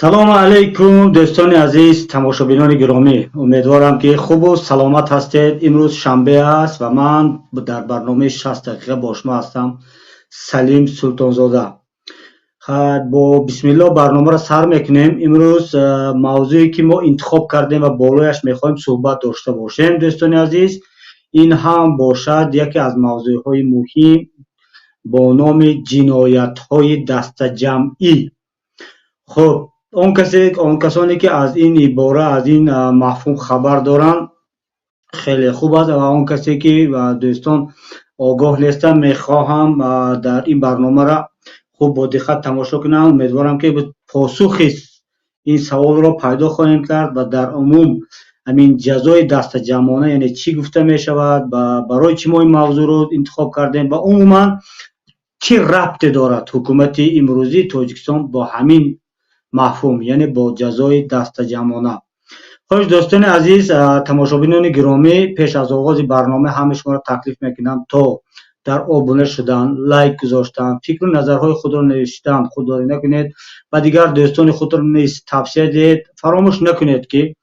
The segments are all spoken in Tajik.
Салому алайкум, дӯстони азиз, тамошобинони гиромӣ. Умедворам, ки хубу саломат ҳастед. Имрӯз шанбе аст ва ман дар барномаи 60 дақиқа бо шумо ҳастам, Салим Султонзода. Бо бисмилло барномаро сар мекунем. Имрӯз мавзӯе, ки мо интихоб кардем ва болояш мехоҳем суҳбат дошта бошем, дӯстони азиз, ин ҳам бошад яке аз мавзӯъҳои муҳим бо номи ҷиноятҳои дастаҷамъӣ. Хуб, он касе, он касоне, ки аз ин ибора, аз ин мафҳум хабар доранд, хеле хуб аст ва он касе, ки дӯстон огоҳ нестанд, мехоҳам дар ин барномаро хуб бо диққат тамошо кунанд. Умедворам, ки посухи ин саволро пайдо хоҳем кард ва дар умум ҳамин ҷазои дастаҷамъона яъне чӣ гуфта мешавад, барои чӣ мо ин мавзӯъро интихоб кардем ва умуман чӣ рабте дорад ҳукумати имрӯзии Тоҷикистон бо ҳамин мафҳум, яъне бо ҷазои дастаҷамъона. Хуш, дӯстони азиз, тамошобинони гиромӣ, пеш аз оғози барнома ҳамаи шуморо таклиф мекунам, то дар обуна шудан, лайк гузоштан, фикру назарҳои худро навиштан худдорӣ накунед ва дигар дӯстони худро низ тавсия диҳед. Фаромӯш накунед, ки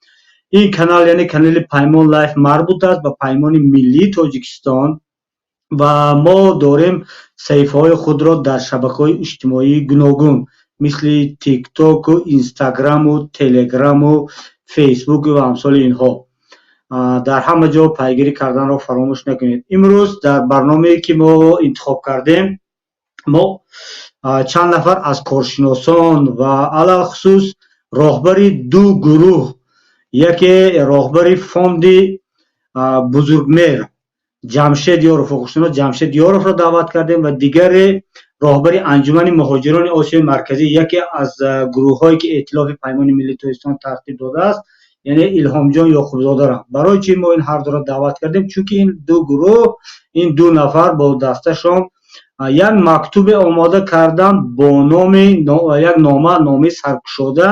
ин канал, яъне канали Паймон Лайф, марбут аст ба Паймони миллии Тоҷикистон ва мо дорем саҳифаҳои худро дар шабакаҳои иҷтимоии гуногун, мисли Тиктоку, Инстаграму, Телеграму, Фейсбуку ва амсоли инҳо. Дар ҳама ҷо пайгирӣ карданро фаромӯш накунед. Имрӯз дар барномае, ки мо интихоб кардем, мо чанд нафар аз коршиносон ва алалхусус роҳбари ду гурӯҳ, яке роҳбари фонди Бузургмеҳр Ҷамшед Ёров, ҳуқуқшинос Ҷамшед Ёровро даъват кардем ва дигаре роҳбари Анҷумани муҳоҷирони Осиёи Марказӣ, яке аз гурӯҳҳое, ки Эътилофи Паймони Миллии Тоҷикистон тартиб додааст, яъне Илҳомҷон Ёқубзодарам. Барои чӣ мо ин ҳардуро даъват кардем? Чунки ин ду гурӯҳ, ин ду нафар бо дасташон як мактубе омода карданд бо номи як нома, номаи саркушода,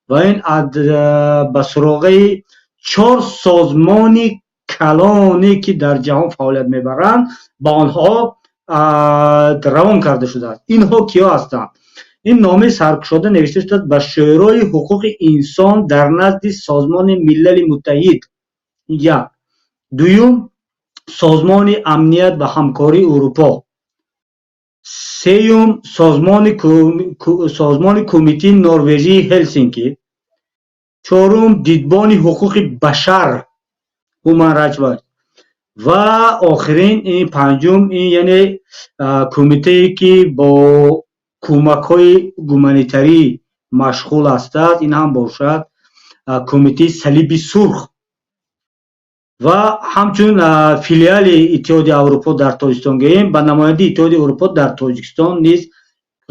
ва ин ба суроғаи чор созмони калоне, ки дар ҷаҳон фаъолият мебаранд, ба онҳо равон карда шудааст. Инҳо киё ҳастанд? Ин номаи саркушода навишта шудааст ба Шӯрои ҳуқуқи инсон дар назди Созмони Милали Муттаҳид, як; дуюм, Созмони Амният ва Ҳамкории Урупо; сеюм, Созмони Кумитаи Норвежии Ҳелсинки; чорум, Дидбони ҳуқуқи башар, Human Rights Watch, ва охирин, ин панҷум, ин яъне кумитае, ки бо кӯмакҳои гуманитарӣ машғул ҳастад, ин ҳам бошад Кумитаи Салиби Сурх, ва ҳамчун филиали Иттиҳоди Аврупо дар Тоҷикистон гӯем, ба намояндаи Иттиҳоди Аврупо дар Тоҷикистон низ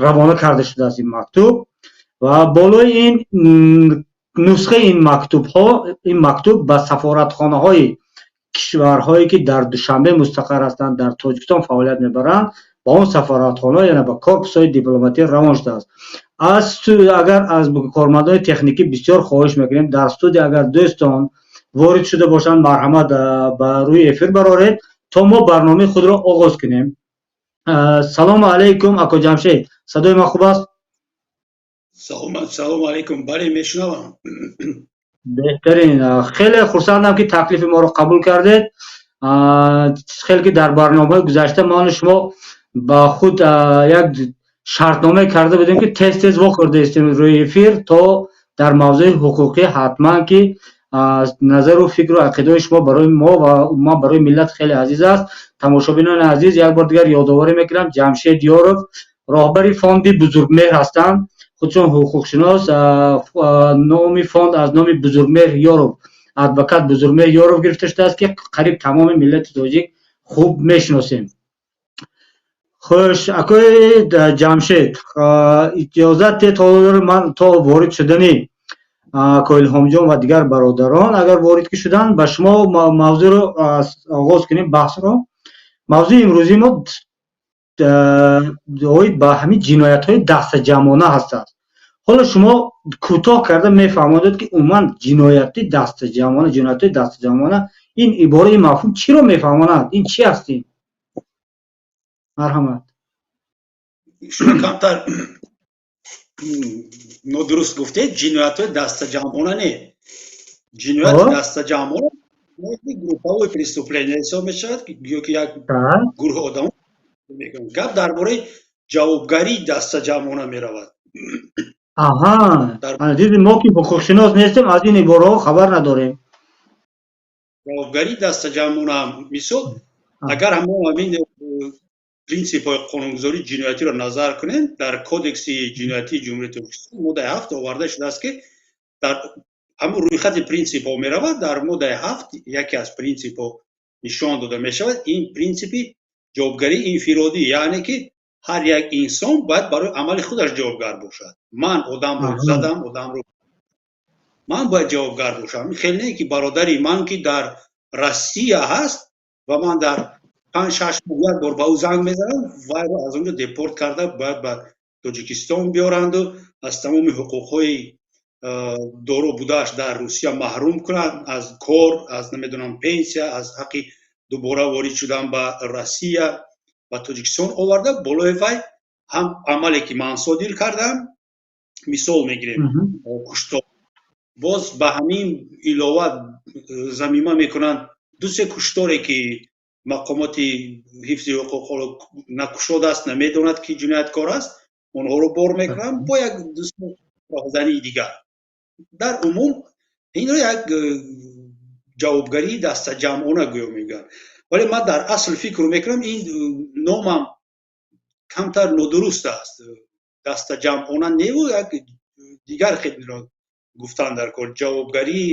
равона карда шудааст ин мактуб. Ва болои ин нусхаи ин мактубҳо, ин мактуб ба сафоратхонаҳои кишварҳое, ки дар Душанбе мустақар ҳастанд, дар Тоҷикистон фаъолият мебаранд, ба он сафоратхона, яъне ба корпусҳои дипломатӣ равон шудааст. Аз агар аз кормандони техникӣ бисёр хоҳиш мекунем, дар студия агар дӯстон ворид шуда бошанд, марҳамат, ба рӯи эфир бароред, то мо барномаи худро оғоз кунем. Салому алайкум, ако Ҷамшед, садои ман хуб аст? Салому алайкум, бале, мешунавам. Беҳтарин. Хеле хурсандам, ки таклифи моро қабул кардед. Хеле ки дар барномаҳои гузашта ману шумо ба худ як шартнома карда будем, ки тез тез вохӯрдаистем рӯи эфир, то дар мавзӯи ҳуқуқӣ ҳатман, ки назару фикру ақидаҳои шумо барои мо ва умуман барои миллат хеле азиз аст. Тамошобинони азиз, як бор дигар ёдоварӣ мекунам, Ҷамшед Ёров роҳбари фонди Бузургмеҳр ҳастанд, худшон ҳуқуқшинос. Номи фонд аз номи Бузургмеҳр Ёров, адвокат Бузургмеҳр Ёров гирифта шудааст, ки қариб тамоми миллати тоҷик хуб мешиносем. Хуш, акои Ҷамшед, иҷозат диҳед, ман то ворид шудани ако Илҳомҷон ва дигар бародарон, агар ворид ки шуданд, ба шумо мавзӯъро оғоз кунем, баҳсро. Мавзӯи имрӯзии мо оид ба ҳамин ҷиноятҳои дастаҷамъона ҳастанд. Ҳоло шумо кӯтоҳ карда мефаҳмонед, ки умуман ҷинояти дастаҷамъона, ҷиноятҳои дастаҷамъона, ин ибора, ин мафҳум чиро мефаҳмонад, ин чи аст ин? Марҳамат. Шумо камтар Нодуруст гуфтед. Ҷиноятҳои дастаҷамъона не, ҷинояти дастаҷамъона групповое преступление ҳисоб мешавад, ё ки як гурӯҳи одамо. Гап дар бораи ҷавобгарии дастаҷамъона меравад. Аҳа, диди, мо ки ҳуқуқшинос нестем, аз ин ибораҳо хабар надорем. Ҷавобгарии дастаҷамъона, мисол, агар ҳамо ҳамин принсипҳои қонунгузории ҷиноятиро назар кунем, дар Кодекси ҷиноятии Ҷумҳурии Тоҷикистон моддаи 7 оварда шудааст, ки дар ҳамун рӯйхати принсипҳо меравад. Дар моддаи 7 яке аз принсипҳо нишон дода мешавад, ин принсипи ҷавобгарии инфиродӣ, яъне ки ҳар як инсон бояд барои амали худаш ҷавобгар бошад. Ман одамро задам, одамро, ман бояд ҷавобгар бошам. Хеле не ки бародари ман, ки дар Россия ҳаст ва ман дар 5-6 моҳ як бор ба ӯ занг мезанам, вайро аз он ҷо депорт карда бояд ба Тоҷикистон биёранду аз тамоми ҳуқуқҳои доро будааш дар Русия маҳрум кунанд, аз кор, аз, намедонам, пенсия, аз ҳаққи дубора ворид шудан ба Россия, ба Тоҷикистон оварда, болои вай ҳам амале ки ман содир кардам, мисол мегирем, куштор, боз ба ҳамин илова замима мекунанд ду-се кушторе, ки мақомоти ҳифзи ҳуқуқ ҳоло накушодааст, намедонад, ки ҷинояткор аст, онҳоро бор мекунанд бо як дусе роҳзании дигар. Дар умум инро як ҷавобгарии дастаҷамъона гӯё мегӯянд, вале ман дар асл фикр мекунам, ин номам камтар нодуруст аст. Дастаҷамъона неву як дигар хелро гуфтан дар кор, ҷавобгарии,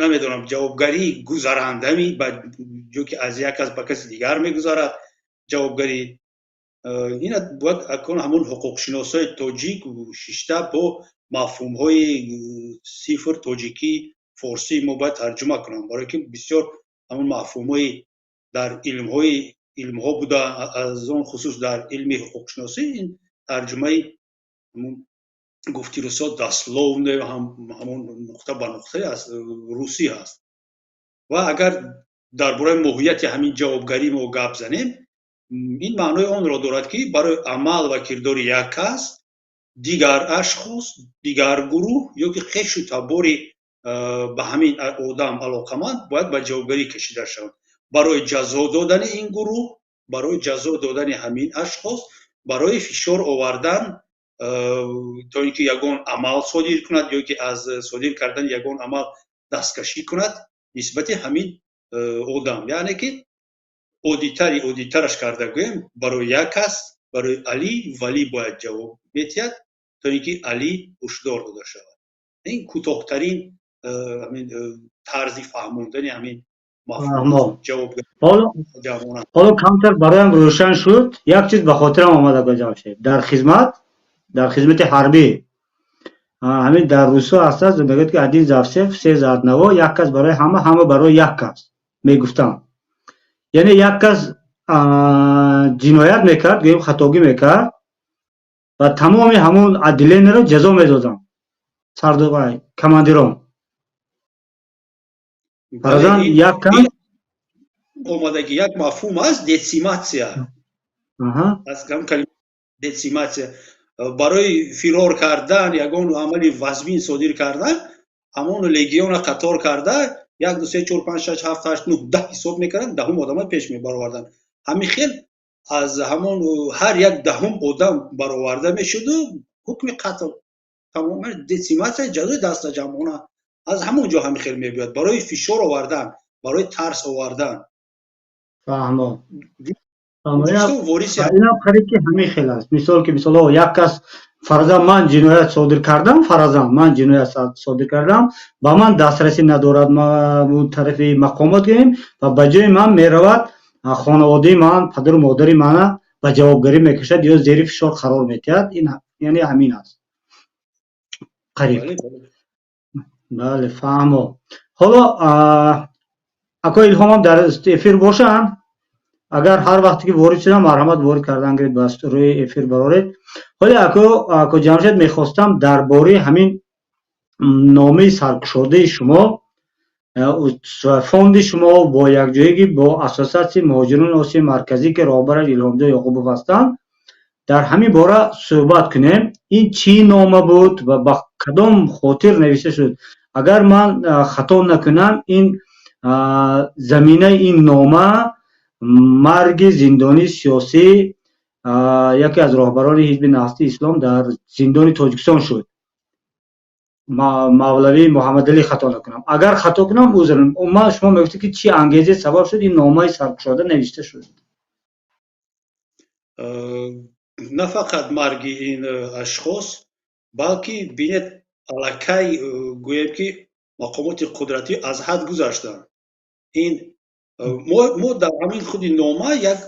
намедонам, ҷавобгарии гузарандами ё ки аз як кас ба каси дигар мегузарад ҷавобгарӣ. Ина бояд акун ҳамон ҳуқуқшиносои тоҷик шишта бо мафҳумҳои сифр тоҷикӣ, форсӣ мо бояд тарҷума кунам, барое ки бисёр ҳамон мафҳумҳои дар илмҳо буда, аз он хусус дар илми ҳуқуқшиносӣ, ин тарҷумаи ҳамон гуфти русо дословно, ҳамон нуқта ба нуқта аз русӣ ҳаст. Ва агар дар бораи моҳияти ҳамин ҷавобгарӣ мо гап занем, ин маънои онро дорад, ки барои амал ва кирдори як кас дигар ашхос, дигар гурӯҳ ё ки хешу табори ба ҳамин одам алоқаманд бояд ба ҷавобгарӣ кашида шаванд барои ҷазо додани ин гурӯҳ, барои ҷазо додани ҳамин ашхос, барои фишор овардан, то ин ки ягон амал содир кунад ё ки аз содир кардани ягон амал дасткашӣ кунад нисбати ҳамин одам. Яъне ки оддитари оддитараш карда гӯем, барои як кас, барои Али, Валӣ бояд ҷавоб метиҳад, то ин ки Али ҳушдор дода шавад. Ин кӯтоҳтарин ҳамин тарзи фаҳмондани ҳамин Ҳоло камтар бароям рӯшан шуд. Як чиз ба хотирам омада, Ҷамшед. Дар хизмат, дар хизмати ҳарбӣ, ҳамин дар русо ҳастааст, мегӯяд, ки один за всех, все за одного, як кас барои ҳама, ҳама барои як кас мегуфтанд. Яъне як кас ҷиноят мекард, гӯем, хатогӣ мекард ва тамоми ҳамон отделение ро ҷазо медоданд сардовай командирон. Фарзан, як кас Омадагӣ як мафҳум аст, детсиматсия, аз калима детсиматсия. Барои фирор кардан, ягон амали вазмин содир кардан, ҳамон легиона қатор карда, як, ду, се, чор, панҷ, шаш, ҳафт, ҳашт, нӯҳ, 10 ҳисоб мекарданд, даҳум одама пеш мебароварданд. Ҳамин хел аз ҳамон ҳар як даҳум одам бароварда мешуду ҳукми қатл, тамоман детсиматсияи ҷазои дастаҷамъона аз ҳамон ҷо ҳамин хел мебиёд, барои фишор овардан, барои тарс овардан. Фаҳмо, инам қариб ки ҳамин хел аст. Мисол ки, мисол, як кас, фарзан, ман ҷиноят содир кардам, фарзан, ман ҷиноят содир кардам, ба ман дастрасӣ надорад тарафи мақомот гӯем, ва ба ҷои ман меравад, хонаводаи ман, падару модари мана ба ҷавобгарӣ мекашад ё зери фишор қарор медиҳад. Ин яъне ҳамин аст қариб. Бале, фаҳмо. Ҳоло ако Илҳомам дар эфир бошанд, агар ҳар вақте ки ворид шудам, марҳамат, ворид кардан гиред, ба рӯи эфир бароред. Ҳоле ако Ҷамшед, мехостам дар бораи ҳамин номаи саркушодаи шумо, фонди шумо бо якҷоягӣ бо Ассотсиатсияи муҳоҷирони Осиёи Марказӣ, ки роҳбараш Илҳомҷон Ёқубов ҳастанд. Дар ҳамин бора суҳбат кунем. Ин чӣ нома буд ва ба кадом хотир навишта шуд? Агар ман хато накунам, ин заминаи ин нома марги зиндонии сиёсӣ, яке аз роҳбарони Ҳизби Наҳзати Ислом дар зиндони Тоҷикистон шуд, Мавлавӣ Муҳаммадалӣ. Хато накунам, агар хато кунам, узр. Ман шумо мегуфтед, ки чӣ ангезе сабаб шуд, ин номаи саркушода навишта шуд? На фақат марги ин ашхос, балки бинед, аллакай гӯем, ки мақомоти қудратӣ аз ҳад гузаштанд. Ин мо дар ҳамин худи нома як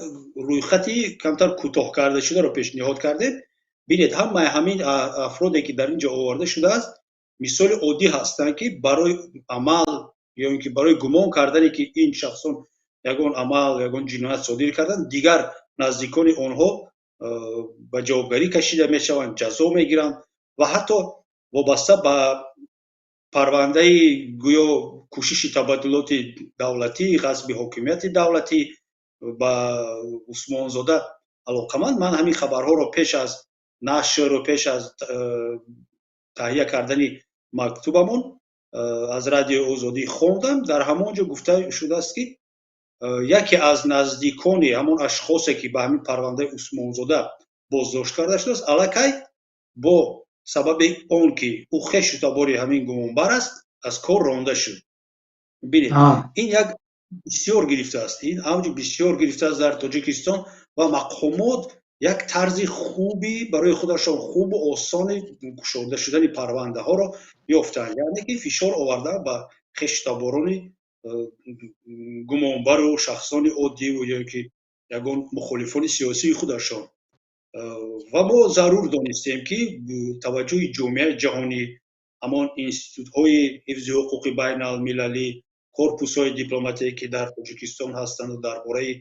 рӯйхати камтар кӯтоҳ карда шударо пешниҳод кардем. Бинед, ҳамаи ҳамин афроде, ки дар ин ҷо оварда шудааст, мисоли оддӣ ҳастанд, ки барои амал ё ин ки барои гумон кардане, ки ин шахсон ягон амал, ягон ҷиноят содир карданд, дигар наздикони онҳо ба ҷавобгарӣ кашида мешаванд, ҷазо мегиранд. Ва ҳатто вобаста ба парвандаи гӯё кӯшиши табаддулоти давлатӣ, ғасби ҳокимияти давлатӣ ба Усмонзода алоқаманд, ман ҳамин хабарҳоро пеш аз нашру пеш аз таҳия кардани мактубамон аз Радиои Озодӣ хондам. Дар ҳамон ҷо гуфта шудааст, ки яке аз наздикони ҳамон ашхосе, ки ба ҳамин парвандаи Усмонзода боздошт карда шудааст, аллакай бо сабаби он ки ӯ хешу табори ҳамин гумонбар аст, аз кор ронда шуд. Бинед, ин як бисёр гирифтааст, ин авҷи бисёр гирифтааст дар Тоҷикистон ва мақомот як тарзи хуби барои худашон хубу осони кушода шудани парвандаҳоро ёфтанд, яъне ки фишор овардан ба хештаборони гумонбару шахсони оддиву ё ки ягон мухолифони сиёсии худашон. Ва мо зарур донистем, ки таваҷҷӯҳи ҷомеаи ҷаҳонӣ, ҳамон институтҳои ҳифзи ҳуқуқи байналмилалӣ, корпусҳои дипломатие, ки дар Тоҷикистон ҳастанду дар бораи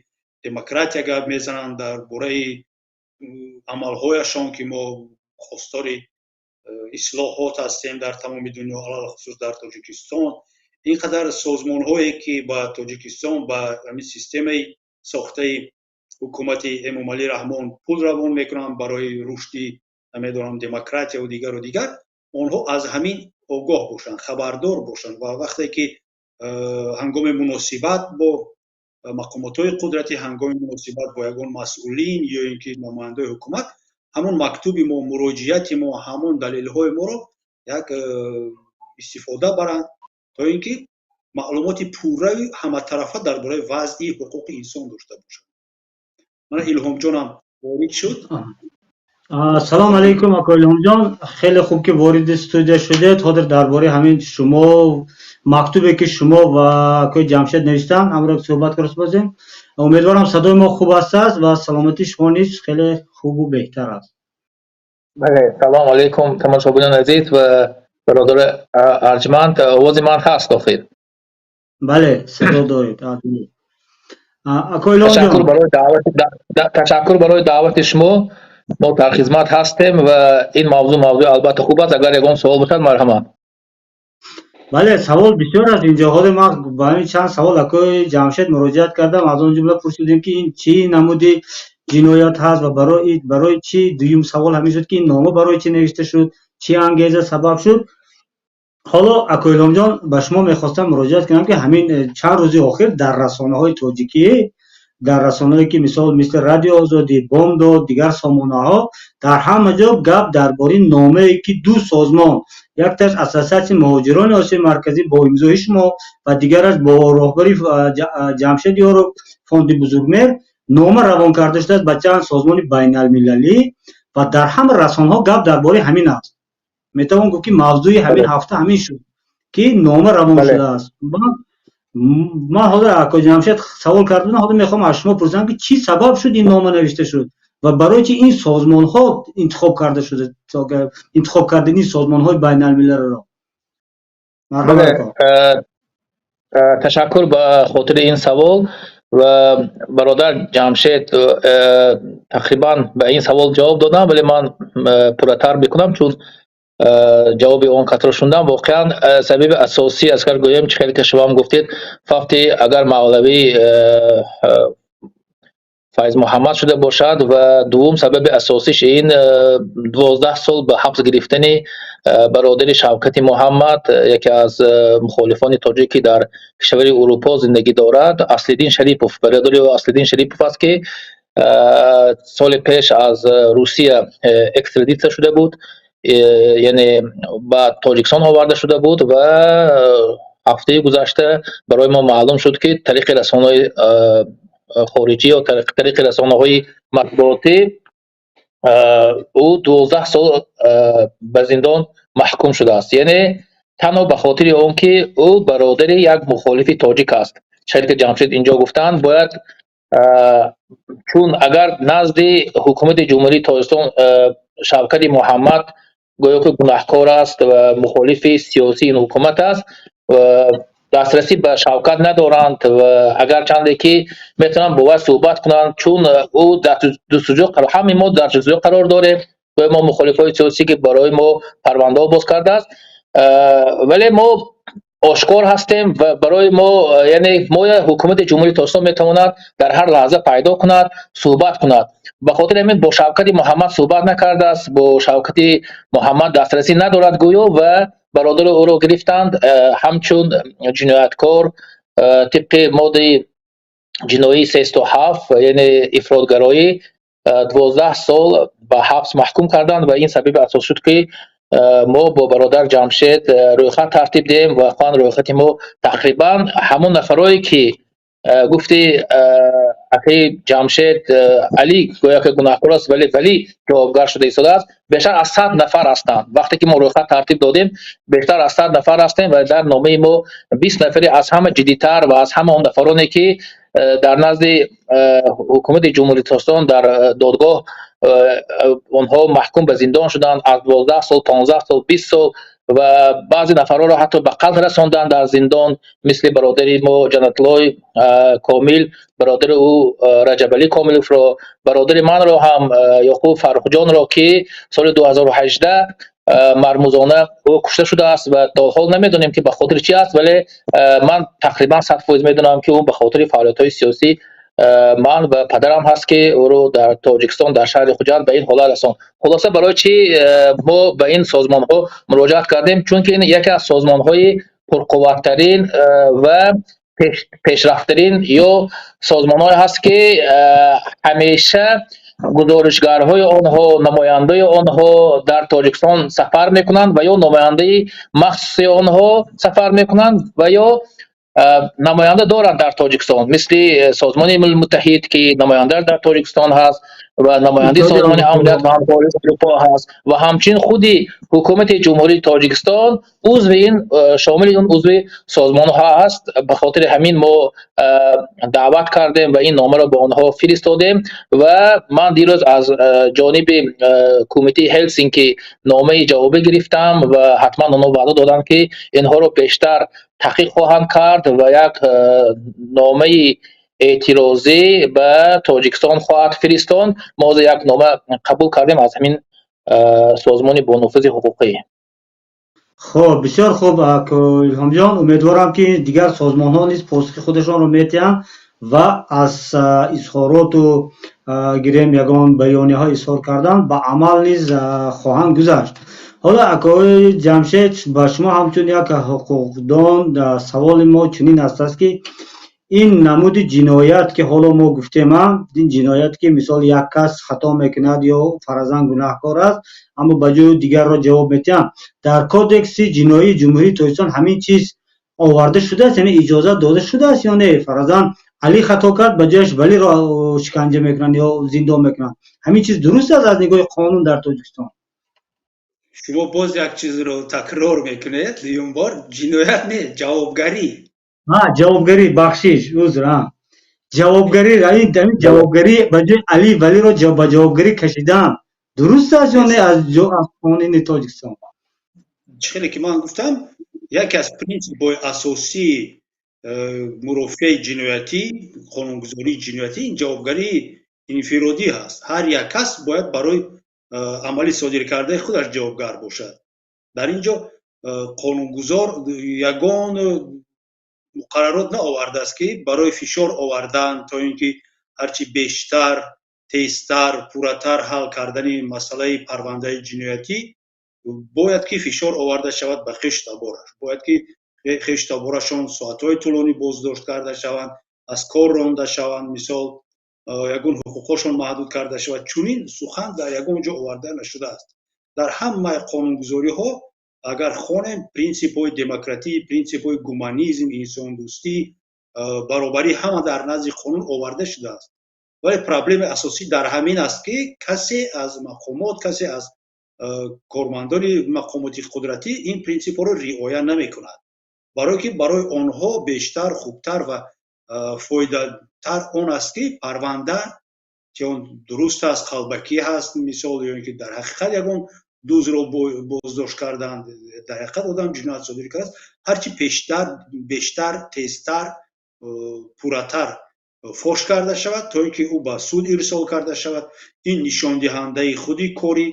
демократия гап мезананд, дар бораи амалҳояшон, ки мо хостори ислоҳот ҳастем дар тамоми дунё, алалхусус дар Тоҷикистон, ин қадар созмонҳое, ки ба Тоҷикистон, ба ҳамин системаи сохтаи ҳукумати Эмомалӣ Раҳмон пул равон мекунанд барои рушди, намедонам, демократияву дигару дигар, онҳо аз ҳамин огоҳ бошанд, хабардор бошанд ва вақте ки ҳангоми муносибат бо мақомотҳои қудратӣ, ҳангоми муносибат бо ягон масъулин ё ин ки намояндаи ҳукумат, ҳамон мактуби мо, муроҷиати мо, ҳамон далелҳои моро як истифода баранд, то ин ки маълумоти пурраи ҳаматарафа дар бораи вазъи ҳуқуқи инсон дошта бошанд. Мана, Илҳомҷонам ворид шуд. Салом алейкум, ако Илҳомҷон, хеле хуб, ки вориди студия шудед. Ҳозир дар бораи ҳамин шумо мактубе, ки шумо ва акои Ҷамшед навиштанд, ҳамро суҳбат карда бозем. Умедворам, садои мо хуб аст ва саломатии шумо низ хеле хубу беҳтар аст. Бале, салом алейкум, тамошобинони азиз ва бародари арҷманд. Овози ман ҳаст охир? Бале, садо доред, ако Илҳомҷон. Ташаккур барои даъвати шумо. Мо дар хизмат ҳастем ва ин мавзӯъ мавзӯи албатта хуб аст. Агар ягон савол бошад, марҳамат. Бале, савол бисёр аст инҷо. Ҳозир ман ба ҳамин чанд савол акои Ҷамшед муроҷиат кардам. Аз он ҷумла пурсидем, ки ин чӣ намуди ҷиноят ҳаст ва барои чӣ. Дуюм савол ҳамин шуд, ки ин нома барои чӣ навишта шуд, чӣ ангеза сабаб шуд. Ҳоло, ако Илҳомҷон, ба шумо мехостам муроҷиат кунам, ки ҳамин чанд рӯзи охир дар расонаҳои тоҷикӣ, дар расонаҳое, ки мисол мисли Радио Озодӣ, Бомдод, дигар сомонаҳо, дар ҳама ҷо гап дар бораи номае, ки ду созмон, якташ Ассотсиатсияи муҳоҷирони Осиёи Марказӣ бо имзои шумо ва дигараш бо роҳбари Ҷамшед Ёров, Фонди Бузургмеҳр, нома равон карда шудааст ба чанд созмони байналмилалӣ ва дар ҳама расонаҳо гап дар бораи ҳамин аст. Метавон гуфт, ки мавзӯи ҳамин ҳафта ҳамин шуд, ки нома равон шудааст. Ман ҳозир ако Ҷамшед савол карда будам, ҳозир мехоҳам аз шумо пурсам, ки чӣ сабаб шуд ин нома навишта шуд ва барои чи ин созмонҳо интихоб карда шуда, интихоб кардани созмонҳои байналмилалиро? Ташаккур ба хотири ин савол. Ва бародар Ҷамшед тақрибан ба ин савол ҷавоб додам, вале ман пурратар мекунам, чун ҷавоби он касро шундам. Воқеан, сабаби асосӣ, агар гӯем, чӣ хеле ки шумоам гуфтед, фавти агар Мавлавӣ Файзмуҳаммад шуда бошад. Ва дуввум сабаби асосиш ин 12 сол ба ҳабс гирифтани бародари Шавкати Муҳаммад, яке аз мухолифони тоҷик, ки дар кишвари Урупо зиндагӣ дорад, Аслиддин Шарипов. Бародари ӯ Аслиддин Шарипов аст, ки соли пеш аз Русия экстрадитсия шуда буд, яъне ба Тоҷикистон оварда шуда буд. Ва ҳафтаи гузашта барои мо маълум шуд, ки тариқи расонаҳои хориҷӣ ё тариқи расонаҳои матбуотӣ ӯ 12 сол ба зиндон маҳкум шудааст, яъне танҳо ба хотири он ки ӯ бародари як мухолифи тоҷик аст. Шарики Ҷамшед инҷо гуфтанд, бояд, чун агар назди ҳукумати Ҷумҳурии Тоҷикистон Шавкати Муҳаммад гӯё ки гунаҳкор аст ва мухолифи сиёсии ин ҳукумат аст, дастрасӣ ба Шавкат надоранд. Ва агарчанде ки метавонанд бо вай суҳбат кунанд, чун ӯ дар ҷустуҷӯ, ҳамаи мо дар ҷустуҷӯ қарор дорем, гӯё мо мухолифҳои сиёсӣ, ки барои мо парвандаҳо боз кардааст, вале мо ошкор ҳастем ва барои мо, яъне мо ҳукумати Ҷумҳурии Тоҷикистон метавонад дар ҳар лаҳза пайдо кунад, суҳбат кунад. Ба хотири ҳамин бо Шавкати Муҳаммад суҳбат накардааст, бо Шавкати Муҳаммад дастрасӣ надорад гӯё. Ва бародари ӯро гирифтанд ҳамчун ҷинояткор тибқи моддаи ҷиноии 307, яъне ифротгароӣ, 12 сол ба ҳабс маҳкум карданд. Ва ин сабаби асос шуд, ки мо бо бародар Ҷамшед рӯйхат тартиб диҳем. Ва хоҳанд рӯйхати мо тақрибан ҳамон нафарое, ки гуфти акаи Ҷамшед, Али гӯё ки гунаҳкор аст, вале Валӣ ҷавобгар шуда истодааст, бештар аз 100 нафар ҳастанд. Вақте ки мо рӯйхат тартиб додем, бештар аз 100 нафар ҳастем. Ва дар номаи мо 20 нафари аз ҳама ҷиддитар ва аз ҳама он нафароне, ки дар назди ҳукумати Ҷумҳурии Тоҷикистон дар додгоҳ онҳо маҳкум ба зиндон шуданд, аз 12 сол, 15 сол, 20 сол, ва баъзе нафарҳоро ҳатто ба қатл расонданд дар зиндон, мисли бародари мо Ҷаннатлои Комил, бародари ӯ Раҷабалӣ Комиловро, бародари манро ҳам, Ёқуб Фаррухҷонро, ки соли 2018 мармузона ӯ кушта шудааст ва то ҳол намедонем, ки ба хотири чӣ аст. Вале ман тақрибан 100% медонам, ки ӯ ба хотири фаъолиятҳои сиёсӣ ман ва падарам ҳаст, ки ӯро дар Тоҷикистон, дар шаҳри Хуҷанд ба ин ҳолат расон. Хулоса, барои чӣ мо ба ин созмонҳо муроҷиат кардем? Чунки ин яке аз созмонҳои пурқувваттарин ва пешрафттарин ё созмонҳое ҳаст, ки ҳамеша гузоришгарҳои онҳо, намояндаи онҳо дар Тоҷикистон сафар мекунанд ва ё намояндаи махсуси онҳо сафар мекунанд ва ё намоянда доранд дар Тоҷикистон, мисли Созмони Милали Муттаҳид, ки намоянда дар Тоҷикистон ҳаст, ва намояндаи Созмони Амният ва Ҳамкории Аврупо ҳаст, ва ҳамчунин худи ҳукумати Ҷумҳурии Тоҷикистон узви ин, шомили ин узви созмонҳо ҳаст. Ба хотири ҳамин мо даъват кардем ва ин номаро ба онҳо фиристодем. Ва ман дирӯз аз ҷониби Кумитаи Ҳелсинки номаи ҷавобӣ гирифтам ва ҳатман онҳо ваъда доданд, ки инҳоро бештар таҳқиқ хоҳанд кард ва як номаи эътирозӣ ба Тоҷикистон хоҳад фиристонд. Мо ҳозир як нома қабул кардем аз ҳамин созмони бонуфузи ҳуқуқӣ. Хуб, бисёр хуб, Илҳомҷон. Умедворам, ки дигар созмонҳо низ посухи худашонро метиҳанд ва аз изҳороту, гирем, ягон баёнияҳо изҳор кардан ба амал низ хоҳанд гузашт. Ҳоло, акои Ҷамшед, ба шумо ҳамчун як ҳуқуқдон саволи мо чунин астааст, ки ин намуди ҷиноят, ки ҳоло мо гуфтем, ин ҷиноят, ки мисол як кас хато мекунад ё фарзан гунаҳкор аст, аммо ба ҷои дигарро ҷавоб метиҳанд, дар Кодекси ҷиноии Ҷумҳурии Тоҷикистон ҳамин чиз оварда шудааст, яъне иҷозат дода шудааст ё не? Фарзан Али хато кард, ба ҷояш Валиро шиканҷа мекунанд ё зиндон мекунанд. Ҳамин чиз дуруст аст аз нигоҳи қонун дар Тоҷикистон? Шумо боз як чизро такрор мекунед дуюм бор: ҷиноят не, ҷавобгарӣ. Ҷавобгарӣ, бахшиш, узр. Ҷавобгарӣ, ҳамин ҷавобгарӣ, ба ҷои Али Валиро ба ҷавобгарӣ кашидан дуруст аст ё не аз қонуни Тоҷикистон? Чӣ хеле ки ман гуфтам, яке аз принсипҳои асосии мурофиаи ҷиноятӣ, қонунгузории ҷиноятӣ ин ҷавобгарии инфиродӣ ҳаст. Ҳар як кас бояд барои амали содиркардаи худаш ҷавобгар бошад. Дар ин ҷо қонунгузор ягон муқаррарот наовардааст, ки барои фишор овардан то ин ки Ҳарчи бештар, тезтар, пурратар ҳал кардани масъалаи парвандаи ҷиноятӣ, бояд ки фишор оварда шавад ба хештабораш, бояд ки хештаборашон соатҳои тӯлонӣ боздошт карда шаванд, аз кор ронда шаванд, мисол, ягон ҳуқуқҳошон маҳдуд карда шавад. Чунин сухан дар ягон ҷо оварда нашудааст. Дар ҳамаи қонунгузориҳо агар хонем, принсипҳои демократӣ, принсипҳои гуманизм, инсондӯстӣ, баробарӣ ҳама дар назди қонун оварда шудааст. Вале проблемаи асосӣ дар ҳамин аст, ки касе аз мақомот, касе аз кормандони мақомоти қудратӣ ин принсипҳоро риоя намекунад, барое ки барои онҳо бештар, хубтар ва фоидатар он аст, ки парванда, ки он дуруст аст, қалбакӣ ҳаст, мисол, ё ин ки дар ҳақиқат ягон дузро боздошт карданд, дар ҳақиқат одам ҷиноят содир кардааст, ҳарчи пештар, бештар, тезтар, пурратар фош карда шавад, то ин ки ӯ ба суд ирсол карда шавад. Ин нишондиҳандаи худи кори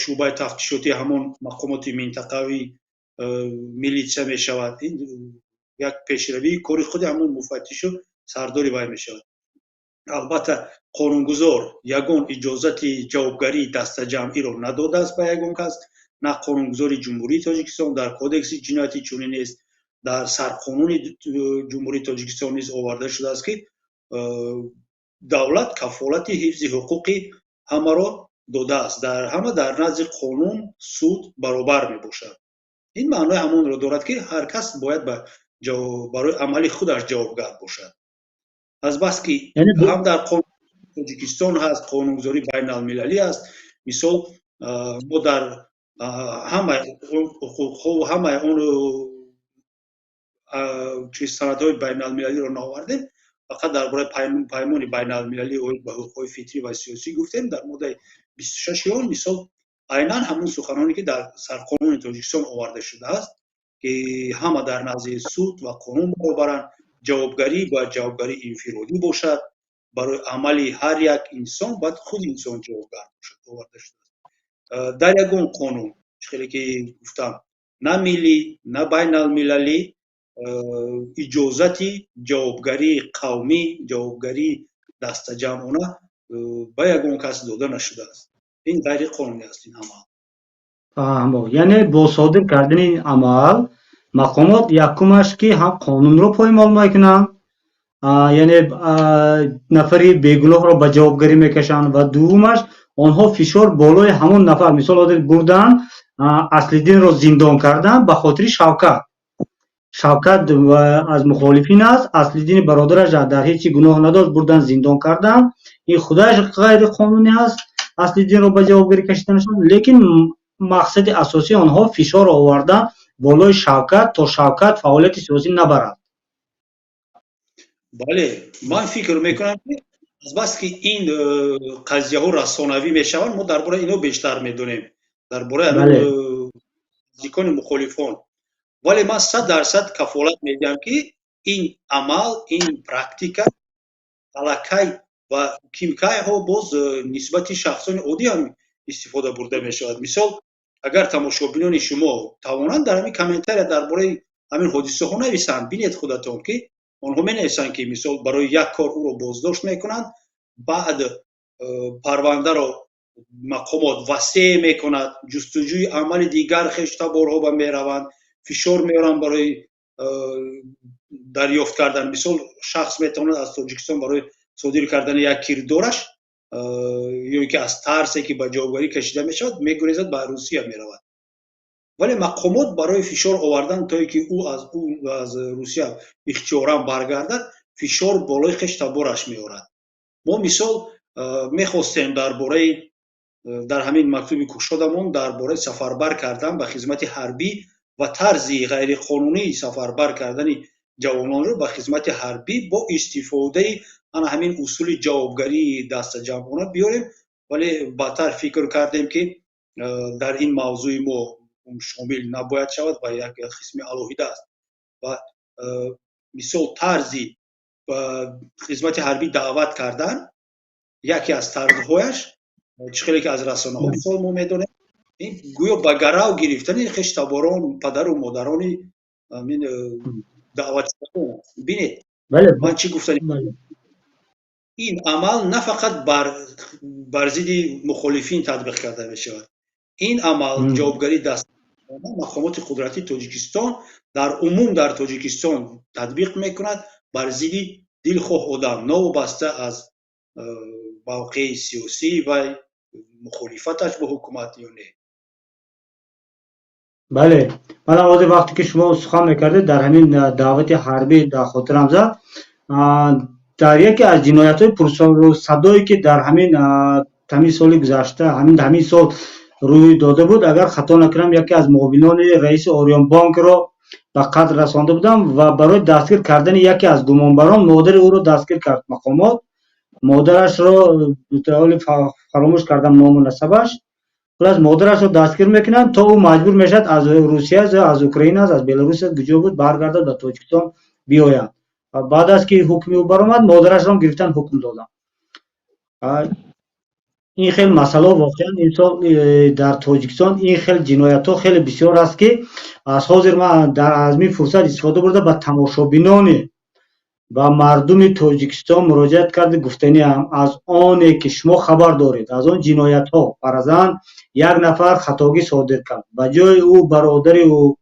шӯъбаи тафтишотии ҳамон мақомоти минтақавии милитсия мешавад. Ин як пешравии кори худи ҳамон муфаттишу сардори вай мешавад. Албатта, қонунгузор ягон иҷозати ҷавобгарии дастаҷамъиро надодааст ба ягон кас. На қонунгузори Ҷумҳурии Тоҷикистон, дар Кодекси ҷиноятӣ чунин нест, дар Сарқонуни Ҷумҳурии Тоҷикистон низ оварда шудааст, ки давлат кафолати ҳифзи ҳуқуқи ҳамаро додааст, дар ҳама дар назди қонун, суд баробар мебошад. Ин маънои ҳамонро дорад, ки ҳар кас бояд барои амали худаш ҷавобгар бошад. Азбаски ҳам дар қонуни Тоҷикистон ҳаст, қонунгузории байналмилалӣ аст, мисол, мо дар ҳамаи ҳуқуқҳо, ҳамаи он чиз, санадҳои байналмилалиро наовардем, фақат дар бораи Паймони байналмилалии оид ба ҳуқуқҳои фитрӣ ва сиёсӣ гуфтем. Дар моддаи 26-и он, мисол, айнан ҳамон суханоне, ки дар Сарқонуни Тоҷикистон оварда шудааст, ки ҳама дар назди суд ва қонун баробаранд, ҷавобгарӣ бояд ҷавобгарии инфиродӣ бошад, барои амали ҳар як инсон бояд худи инсон ҷавобгар бошад, оварда шудааст. Дар ягон қонун, чӣ хеле ки гуфтам, на миллӣ, на байналмилалӣ иҷозати ҷавобгарии қавмӣ, ҷавобгарии дастаҷамъона ба ягон кас дода нашудааст. Ин ғайриқонунӣ аст, ин амал. Фаҳмо, яъне бо содир кардани ин амал мақомот якумаш, ки ҳам қонунро поймол мекунанд, яъне нафари бегуноҳро ба ҷавобгарӣ мекашанд, ва дуввумаш, онҳо фишор болои ҳамон нафар, мисол, ҳозир бурдан Аслиддинро зиндон кардан ба хотири Шавкат. Шавкат аз мухолифин аст, Аслиддини бародараш дар ҳеҷ чи гуноҳ надошт, бурдан зиндон кардан. Ин худаш ғайриқонунӣ аст, Аслиддинро ба ҷавобгарӣ кашиданашон, лекин мақсади асосии онҳо фишор овардан болои Шавкат, то Шавкат фаъолияти сиёсӣ набарад. Бале, ман фикр мекунам, ки азбаски ин қазияҳо расонавӣ мешаванд, мо дар бораи инҳо бештар медонем, дар бораи наздикони мухолифон. Вале ман 100% кафолат медиҳам, ки ин амал, ин практика аллакай ва кимкайҳо боз нисбати шахсони оддӣ ҳам истифода бурда мешавад. Мисол, агар тамошобинони шумо тавонанд, дар ҳамин комментария дар бораи ҳамин ҳодисаҳо нависанд, бинед худатон, ки онҳо менависанд, ки мисол, барои як кор ӯро боздошт мекунанд, баъд парвандаро мақомот васеъ мекунад, ҷустуҷӯи амали дигар хештаборҳо ба мераванд, фишор меоранд барои дарёфт кардан. Мисол, шахс метавонад аз Тоҷикистон барои содир кардани як кирдораш ё ин ки аз тарсе, ки ба ҷавобгарӣ кашида мешавад, мегурезад, ба Русия меравад. Вале мақомот барои фишор овардан, то ин ки ӯ аз Русия ихтиёран баргардад, фишор болои хештабораш меорад. Мо, мисол, мехостем дар бораи, дар ҳамин мактуби кушодамон, дар бораи сафарбар кардан ба хизмати ҳарбӣ ва тарзи ғайриқонунии сафарбар кардани ҷавононро ба хизмати ҳарбӣ бо истифодаи ана ҳамин усули ҷавобгарии дастаҷамъона биёрем, вале баъдтар фикр кардем, ки дар ин мавзӯи мо шомил набояд шавад ва як қисми алоҳида аст. Ва мисол, тарзи ба хизмати ҳарбӣ даъват кардан, яке аз тарзҳояш, чӣ хеле ки аз расонаҳо, мисол, мо медонем, ин гӯё ба гарав гирифтани хештаборон, падару модарони ҳамин даъватшудагон. Бинед, ман чӣ гуфтани. Ин амал на фақат бар зидди мухолифин татбиқ карда мешавад. Ин амал, ҷавобгарии даст мақомоти қудратии Тоҷикистон дар умум дар Тоҷикистон татбиқ мекунад бар зидди дилхоҳ одам, новобаста аз мавқеи сиёсӣ ва мухолифаташ бо ҳукумат ё не. Бале, манам ҳозир, вақте ки шумо сухан мекардед, дар ҳамин даъвати ҳарбӣ дар хотирам зад. Дар яке аз ҷиноятҳои пурсадое, ки дар ҳамин соли гузашта, ҳамин сол рӯй дода буд, агар хато накунам, яке аз муовинони раиси Ориёнбонкро ба қатл расонда будам ва барои дастгир кардани яке аз гумонбарон модари ӯро дастгир кард мақомот. Модарашро фаромӯш кардам, ному насабаш. Хулас, модарашро дастгир мекунанд, то ӯ маҷбур мешавад аз Русия, аз Украина, аз Беларусия, куҷо буд, баргардад, ба Тоҷикистон биёяд. Баъд аз ки ҳукми ӯ баромад, модарашро гирифтан, ҳукм доданд. Ин хел масъалао воқеан имсол дар Тоҷикистон ин хел ҷиноятҳо хеле бисёр аст, ки аз ҳозир ман аз ин фурсат истифода бурда, ба тамошобинони, ба мардуми Тоҷикистон муроҷиат карда гуфтаниам: аз оне ки шумо хабар доред аз он ҷиноятҳо, фарзан, як нафар хатогӣ содир кард, ба ҷои ӯ бародари ӯ,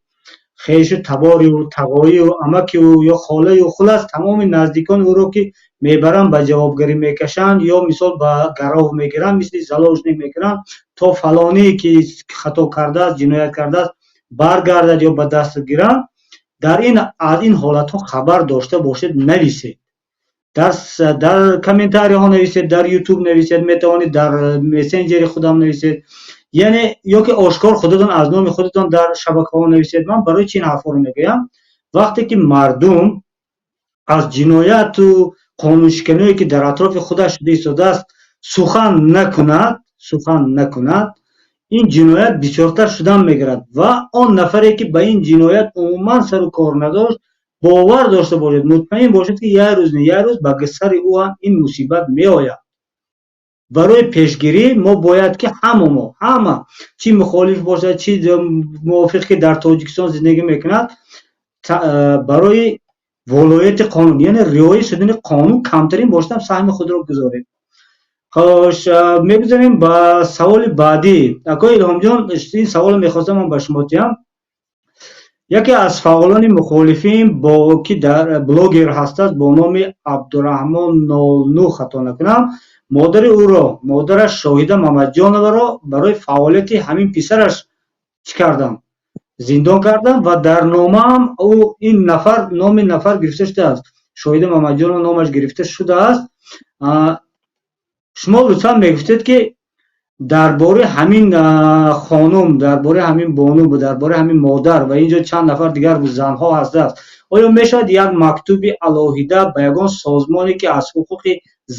хешу табори ӯ, тағои ӯ, амаки ӯ ё холаи ӯ, хулас, тамоми наздикони ӯро ки мебаранд, ба ҷавобгарӣ мекашанд ё мисол ба гаров мегиранд, мисли заложник мекунанд, то фалоние ки хато кардааст, ҷиноят кардааст, баргардад ё ба даст гиранд. Дар ин аз ин ҳолатҳо хабар дошта бошед, нависед, дар комментарияҳо нависед, дар Ютуб нависед, метавонед дар мессенҷери худам нависед, яъне ё ки ошкор худатон аз номи худатон дар шабакаҳо нависед. Ман барои чи ин ҳарфҳоро мегӯям? Вақте ки мардум аз ҷинояту қонуншиканиҳое, ки дар атрофи худаш шуда истодааст, сухан накунад, ин ҷиноят бисёртар шудан мегирад ва он нафаре, ки ба ин ҷиноят умуман сару кор надошт, бовар дошта бошед, мутмаин бошед, ки як рӯз не як рӯз ба сари ӯ ҳам ин мусибат меояд. Барои пешгирӣ мо бояд ки ҳама мо, ҳама, чӣ мухолиф бошад, чӣ мувофиқ, ки дар Тоҷикистон зиндагӣ мекунад, барои волоияти қонун, яъне риоя шудани қонун, камтарин бошад ҳам саҳми худро гузорем. Хош, мегузарем ба саволи баъдӣ. Акои Илҳомҷон, ин саволро мехостам ман ба шумо диҳам. Яке аз фаъолони мухолифин, бо ки дар блогер ҳастааст, бо номи Абдураҳмон 09, хато накунам, модари ӯро, модараш Шоҳида Мамаҷоноваро барои фаъолияти ҳамин писараш чӣ карданд? Зиндон карданд ва дар номаам ӯ ин нафар, номи нафар гирифта шудааст. Шоҳида Мамаҷонова номаш гирифта шудааст. Шумо лутфан мегуфтед, ки дар бораи ҳамин хонум, дар бораи ҳамин бону, дар бораи ҳамин модар ва инҷо чанд нафар дигар занҳо ҳастааст, оё мешавад як мактуби алоҳида ба ягон созмоне, ки аз ҳуқуқи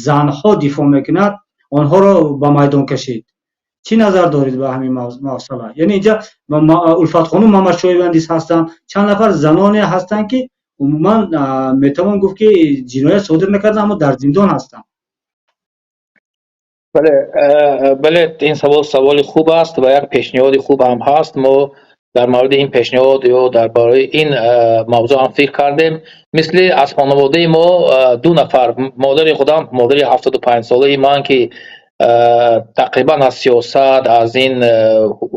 занҳо дифоъ мекунад, онҳоро ба майдон кашид? Чӣ назар доред ба ҳамин масъала? Яъне инҷа Улфатхонум Мамадшоева низ ҳастанд, чанд нафар заноне ҳастанд, ки умуман метавон гуфт, ки ҷиноят содир накарданд, аммо дар зиндон ҳастанд. Бале, ин савол саволи хуб аст ва як пешниҳоди хуб ҳам ҳаст. Мо дар мавриди ин пешниҳод ё дар бораи ин мавзӯъ ҳам фикр кардем. Мисли аз хонаводаи мо ду нафар, модари худам, модари 75-солаи ман, ки тақрибан аз сиёсат, аз ин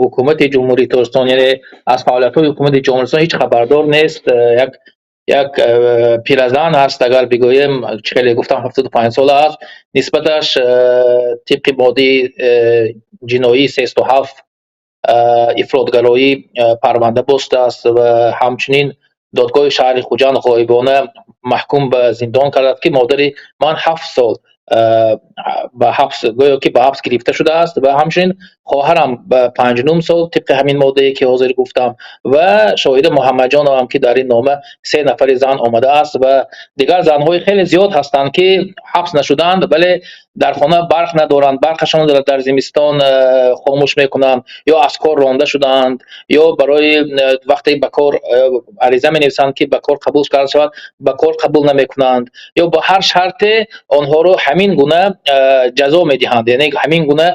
ҳукумати Ҷумҳурии Тоҷикистон, яъне аз фаъолиятҳои ҳукумати Ҷумҳурии Тоҷикистон ҳеҷ хабардор нест. Як пиразан аст, агар бигӯем, чӣ хеле гуфтам, 75-сола аст. Нисбаташ тибқи моддаи ҷиноии 307, ифротгароӣ, парванда боз шудааст ва ҳамчунин додгоҳи шаҳри Хуҷанд ғоибона маҳкум ба зиндон кардааст, ки модари ман 7 сол ба ҳабс, гӯё ки ба ҳабс гирифта шудааст, ва ҳамчунин хоҳарам ба 5,5 сол тибқи ҳамин моддае, ки ҳозир гуфтам, ва Шоҳида Муҳаммадҷоновам, ки дар ин нома се нафари зан омадааст, ва дигар занҳои хеле зиёд ҳастанд, ки ҳабс нашуданд, вале дар хона барқ надоранд, барқашонро дар зимистон хомӯш мекунанд, ё аз кор ронда шудаанд, ё барои вақте ба кор ариза менависанд, ки ба кор қабул карда шавад, ба кор қабул намекунанд, ё бо ҳар шарте онҳоро ҳамин гуна ҷазо медиҳанд, яъне ҳамин гуна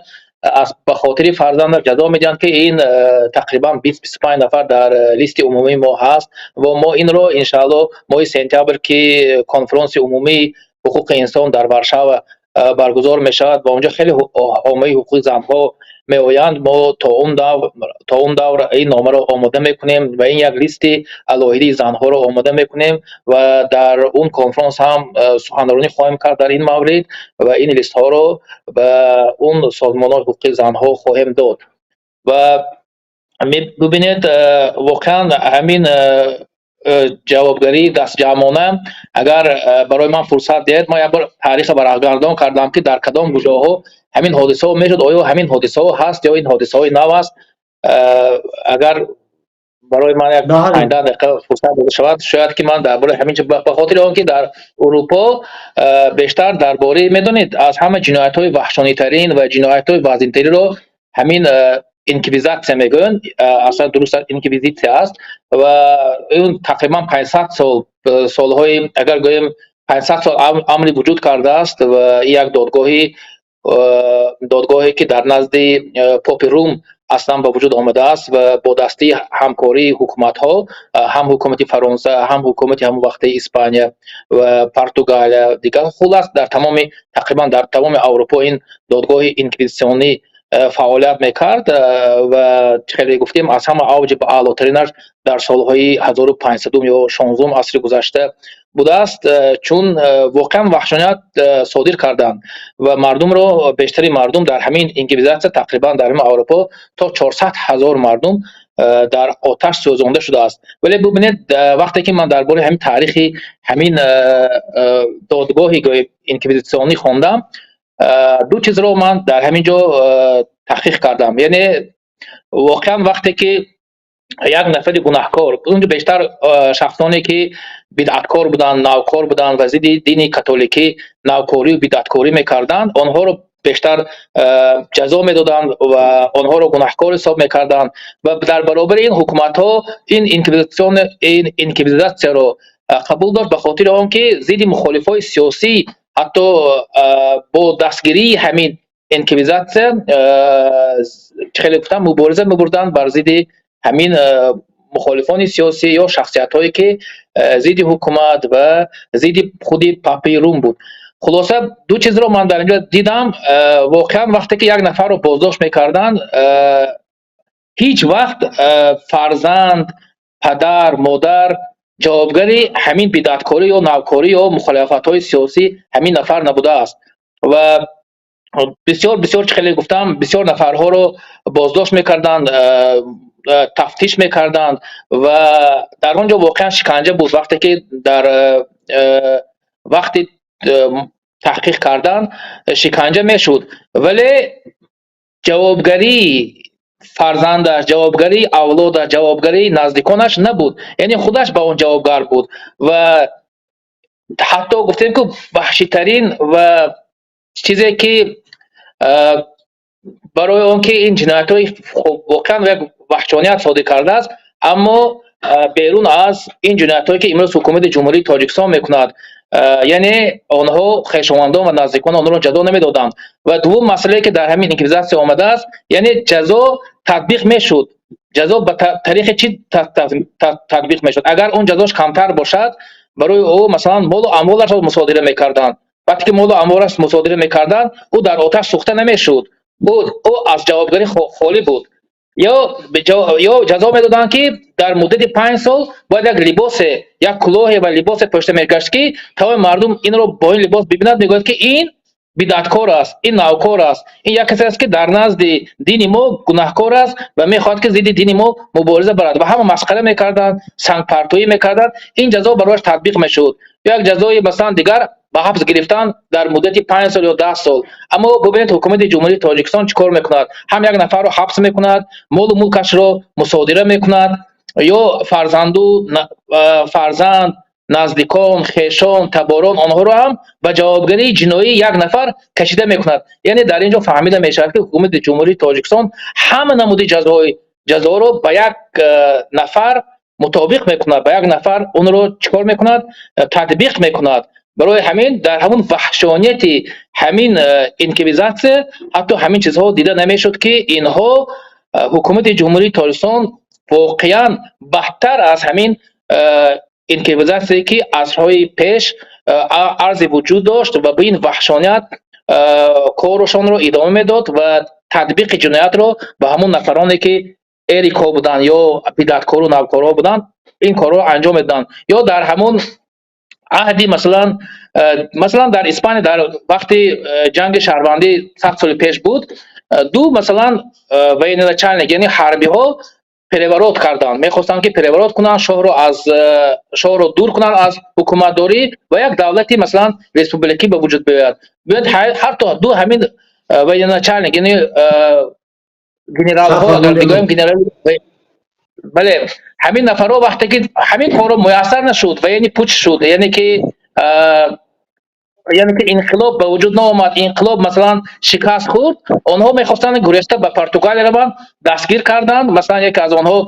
аз ба хотири фарзандаш ҷазо медиҳанд, ки ин тақрибан 20-25 нафар дар листи умумии мо ҳаст. Ва мо инро, иншаалло, моҳи сентябр, ки конфронси умумии ҳуқуқи инсон дар Варшава. Баргузор мешавад ва онҷо хеле ҳомии ҳуқуқи занҳо меоянд. Мо то он давр ин номаро омода мекунем ва ин як листи алоҳидаи занҳоро омода мекунем ва дар он конфронс ҳам суханронӣ хоҳем кард дар ин маврид ва ин листҳоро ба он созмонҳои ҳуқуқи занҳо хоҳем дод. Ва бубинед, воқеан ҳамин ҷавобгарии дастҷамъона, агар барои ман фурсат диҳед, ман як бор таърихро варақгардон кардам, ки дар кадом куҷоҳо ҳамин ҳодисаҳо мешуд, оё ҳамин ҳодисаҳо ҳаст ё ин ҳодисаҳои нав аст. Агар барои ман як 5-10 дақиқа фурсат дода шавад, шояд ки ман дар бораи ҳамин, ба хотири он ки дар Урупо бештар дар бораи, медонед, аз ҳама ҷиноятҳои ваҳшонитарин ва ҷиноятҳои вазнинтаринро ҳамин инквизатсия мегӯянд, аслан дуруст инквизитсия аст. Ва он тақрибан 500 сол, солҳои, агар гӯем, 500 сол амри вуҷуд кардааст. Ва як додгоҳе, ки дар назди попи Рум аслан ба вуҷуд омадааст ва бо дастии ҳамкории ҳукуматҳо, ҳам ҳукумати Фаронса, ҳам ҳукумати ҳамон вақтаи Испания ва Португалия, дигар, хуллас, дар тамоми, тақрибан дар тамоми Аврупо ин додгоҳи инквизитсионӣ фаъолият мекард. Ва хеле гуфтем, аз ҳама авҷи ба аълотаринаш дар солҳои 1500-ум ё 16-ум асри гузашта будааст, чун воқеан ваҳшоният содир карданд ва мардумро, бештари мардум дар ҳамин инквизитсия, тақрибан дар ҳамин Аврупо то 400 000 мардум дар оташ сӯзонда шудааст. Вале бубинед, вақте ки ман дар бораи ҳамин таърихи ҳамин додгоҳи инквизитсионӣ хондам, ду чизро ман дар ҳамин ҷо таҳқиқ кардам. Яъне воқеан вақте ки як нафари гунаҳкор, унҷо бештар шахсоне ки бидъаткор буданд, навкор буданд ва зидди дини католикӣ навкорию бидъаткорӣ мекарданд, онҳоро бештар ҷазо медоданд ва онҳоро гунаҳкор ҳисоб мекарданд. Ва дар баробари ин ҳукуматҳо ин инквизитсияро қабул дошт, ба хотири он ки зидди мухолифои сиёсӣ ҳатто бо дастгирии ҳамин инквизитсия, хеле гуфтам, мубориза мебурданд бар зидди ҳамин мухолифони сиёсӣ ё шахсиятҳое, ки зидди ҳукумат ва зидди худи папи Рум буд. Хулоса, ду чизро ман дар инҷо дидам. Воқеан вақте ки як нафарро боздошт мекарданд, ҳеҷ вақт фарзанд, падар, модар ҷавобгари ҳамин бидъаткорӣ ё навкорӣ ё мухолифатҳои сиёсӣ ҳамин нафар набудааст. Ва бисёр бисёр, чӣ хеле гуфтам, бисёр нафарҳоро боздошт мекарданд, тафтиш мекарданд ва дар он ҷо воқеан шиканҷа буд. Вақте ки дар вақти таҳқиқ кардан шиканҷа мешуд, вале ҷавобгарии фарзандаш, ҷавобгарии авлодаш, ҷавобгарии наздиконаш набуд, яъне худаш ба он ҷавобгар буд. Ва ҳатто гуфтем, ки ваҳшитарин ва чизе ки барои он ки ин ҷиноятҳои воқеан як ваҳшоният содир кардааст, аммо берун аз ин ҷиноятҳое, ки имрӯз ҳукумати Ҷумҳурии Тоҷикистон мекунад, яъне онҳо хешовандон ва наздикони онҳоро ҷазо намедоданд. Ва дуввум масъалае, ки дар ҳамин инквизитсия омадааст, яъне ҷазо татбиқ мешуд. Ҷазо ба тариқи чӣ татбиқ мешуд? Агар он ҷазош камтар бошад, барои ӯ, масалан, молу амволашро мусодира мекарданд. Вақте ки молу амволаш мусодира мекарданд, ӯ дар оташ сӯхта намешуд, ӯ аз ҷавобгарӣ холӣ буд. Ё ҷазо медоданд, ки дар муддати 5 сол бояд як либосе, як кулоҳе ва либосе пӯшта мегашт, ки тамоми мардум инро бо ин либос бибинад, мегӯяд, ки ин бидъаткор аст, ин навкор аст, ин як касе аст, ки дар назди дини мо гунаҳкор аст ва мехоҳад, ки зидди дини мо мубориза барад. Ва ҳама масхара мекарданд, сангпартоӣ мекарданд. Ин ҷазо барояш татбиқ мешуд. Як ҷазои, масалан, дигар ба ҳабс гирифтан дар муддати 5 сол ё 10 сол. Аммо бубинед, ҳукумати Ҷумҳурии Тоҷикистон чӣ кор мекунад? Ҳам як нафарро ҳабс мекунад, молу мулкашро мусодира мекунад, ё фарзанд, наздикон, хешон, таборон, онҳоро ҳам ба ҷавобгарии ҷиноӣ як нафар кашида мекунад. Яъне дар ин ҷо фаҳмида мешавад, ки ҳукумати Ҷумҳурии Тоҷикистон ҳама намуди ҷазоро ба як нафар мутобиқ мекунад, ба як нафар онро чӣ кор мекунад? Татбиқ мекунад. Барои ҳамин дар ҳамун ваҳшонияти ҳамин инквизитсия ҳатто ҳамин чизҳо дида намешуд, ки инҳо, ҳукумати Ҷумҳурии Тоҷикистон воқеан бадтар аз ҳамин инквизитсие, ки асрҳои пеш арзи вуҷуд дошт ва ба ин ваҳшоният. Корашонро идома медод ва татбиқи ҷиноятро ба ҳамон нафароне, ки эрико буданд ё бидаткору навкорҳо буданд, ин корҳоро анҷом медоданд. Ё дар ҳамон аҳди, масалан, дар Испания дар вақти ҷанги шаҳрвандӣ 100 соли пеш буд, ду, масалан, военачальник, яъне ҳарбиҳо, переворот карданд, мехостанд, ки переворот кунанд, шоҳро дур кунанд аз ҳукуматдорӣ ва як давлати, масалан, республикӣ ба вуҷуд биёяд. Биёед, ҳарто ду ҳамин военачальник, яъне генералҳо, агар бигӯем, генерал, бале, ҳамин нафарҳо вақте ки ҳамин корро муяссар нашуд ва яъне путч шуд, яъне ки инқилоб ба вуҷуд наомад, инқилоб, масалан, шикаст хӯрд, онҳо мехостанд гурехта ба Португалия раванд, дастгир карданд. Масалан, яке аз онҳо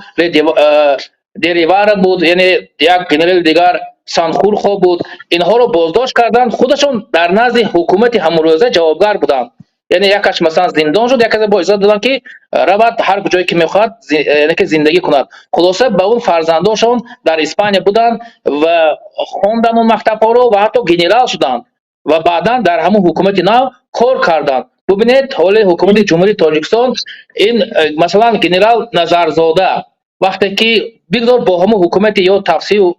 де Ривара буд, яъне як генерали дигар Санхурхо буд. Инҳоро боздошт карданд, худашон дар назди ҳукумати ҳамонрӯза ҷавобгар буданд. Яъне якаш, масалан, зиндон шуд, якаш бо иҷозат доданд, ки равад, ҳар куҷое ки мехоҳад, яъне ки зиндагӣ кунад. Хулоса, ба он фарзандошон дар Испания буданд ва хонданд он мактабҳоро ва ҳатто генерал шуданд ва баъдан дар ҳамон ҳукумати нав кор карданд. Бубинед, ҳоли ҳукумати Ҷумҳурии Тоҷикистон ин, масалан, генерал Назарзода вақте ки бигзор бо ҳамон ҳукумати ё тавсию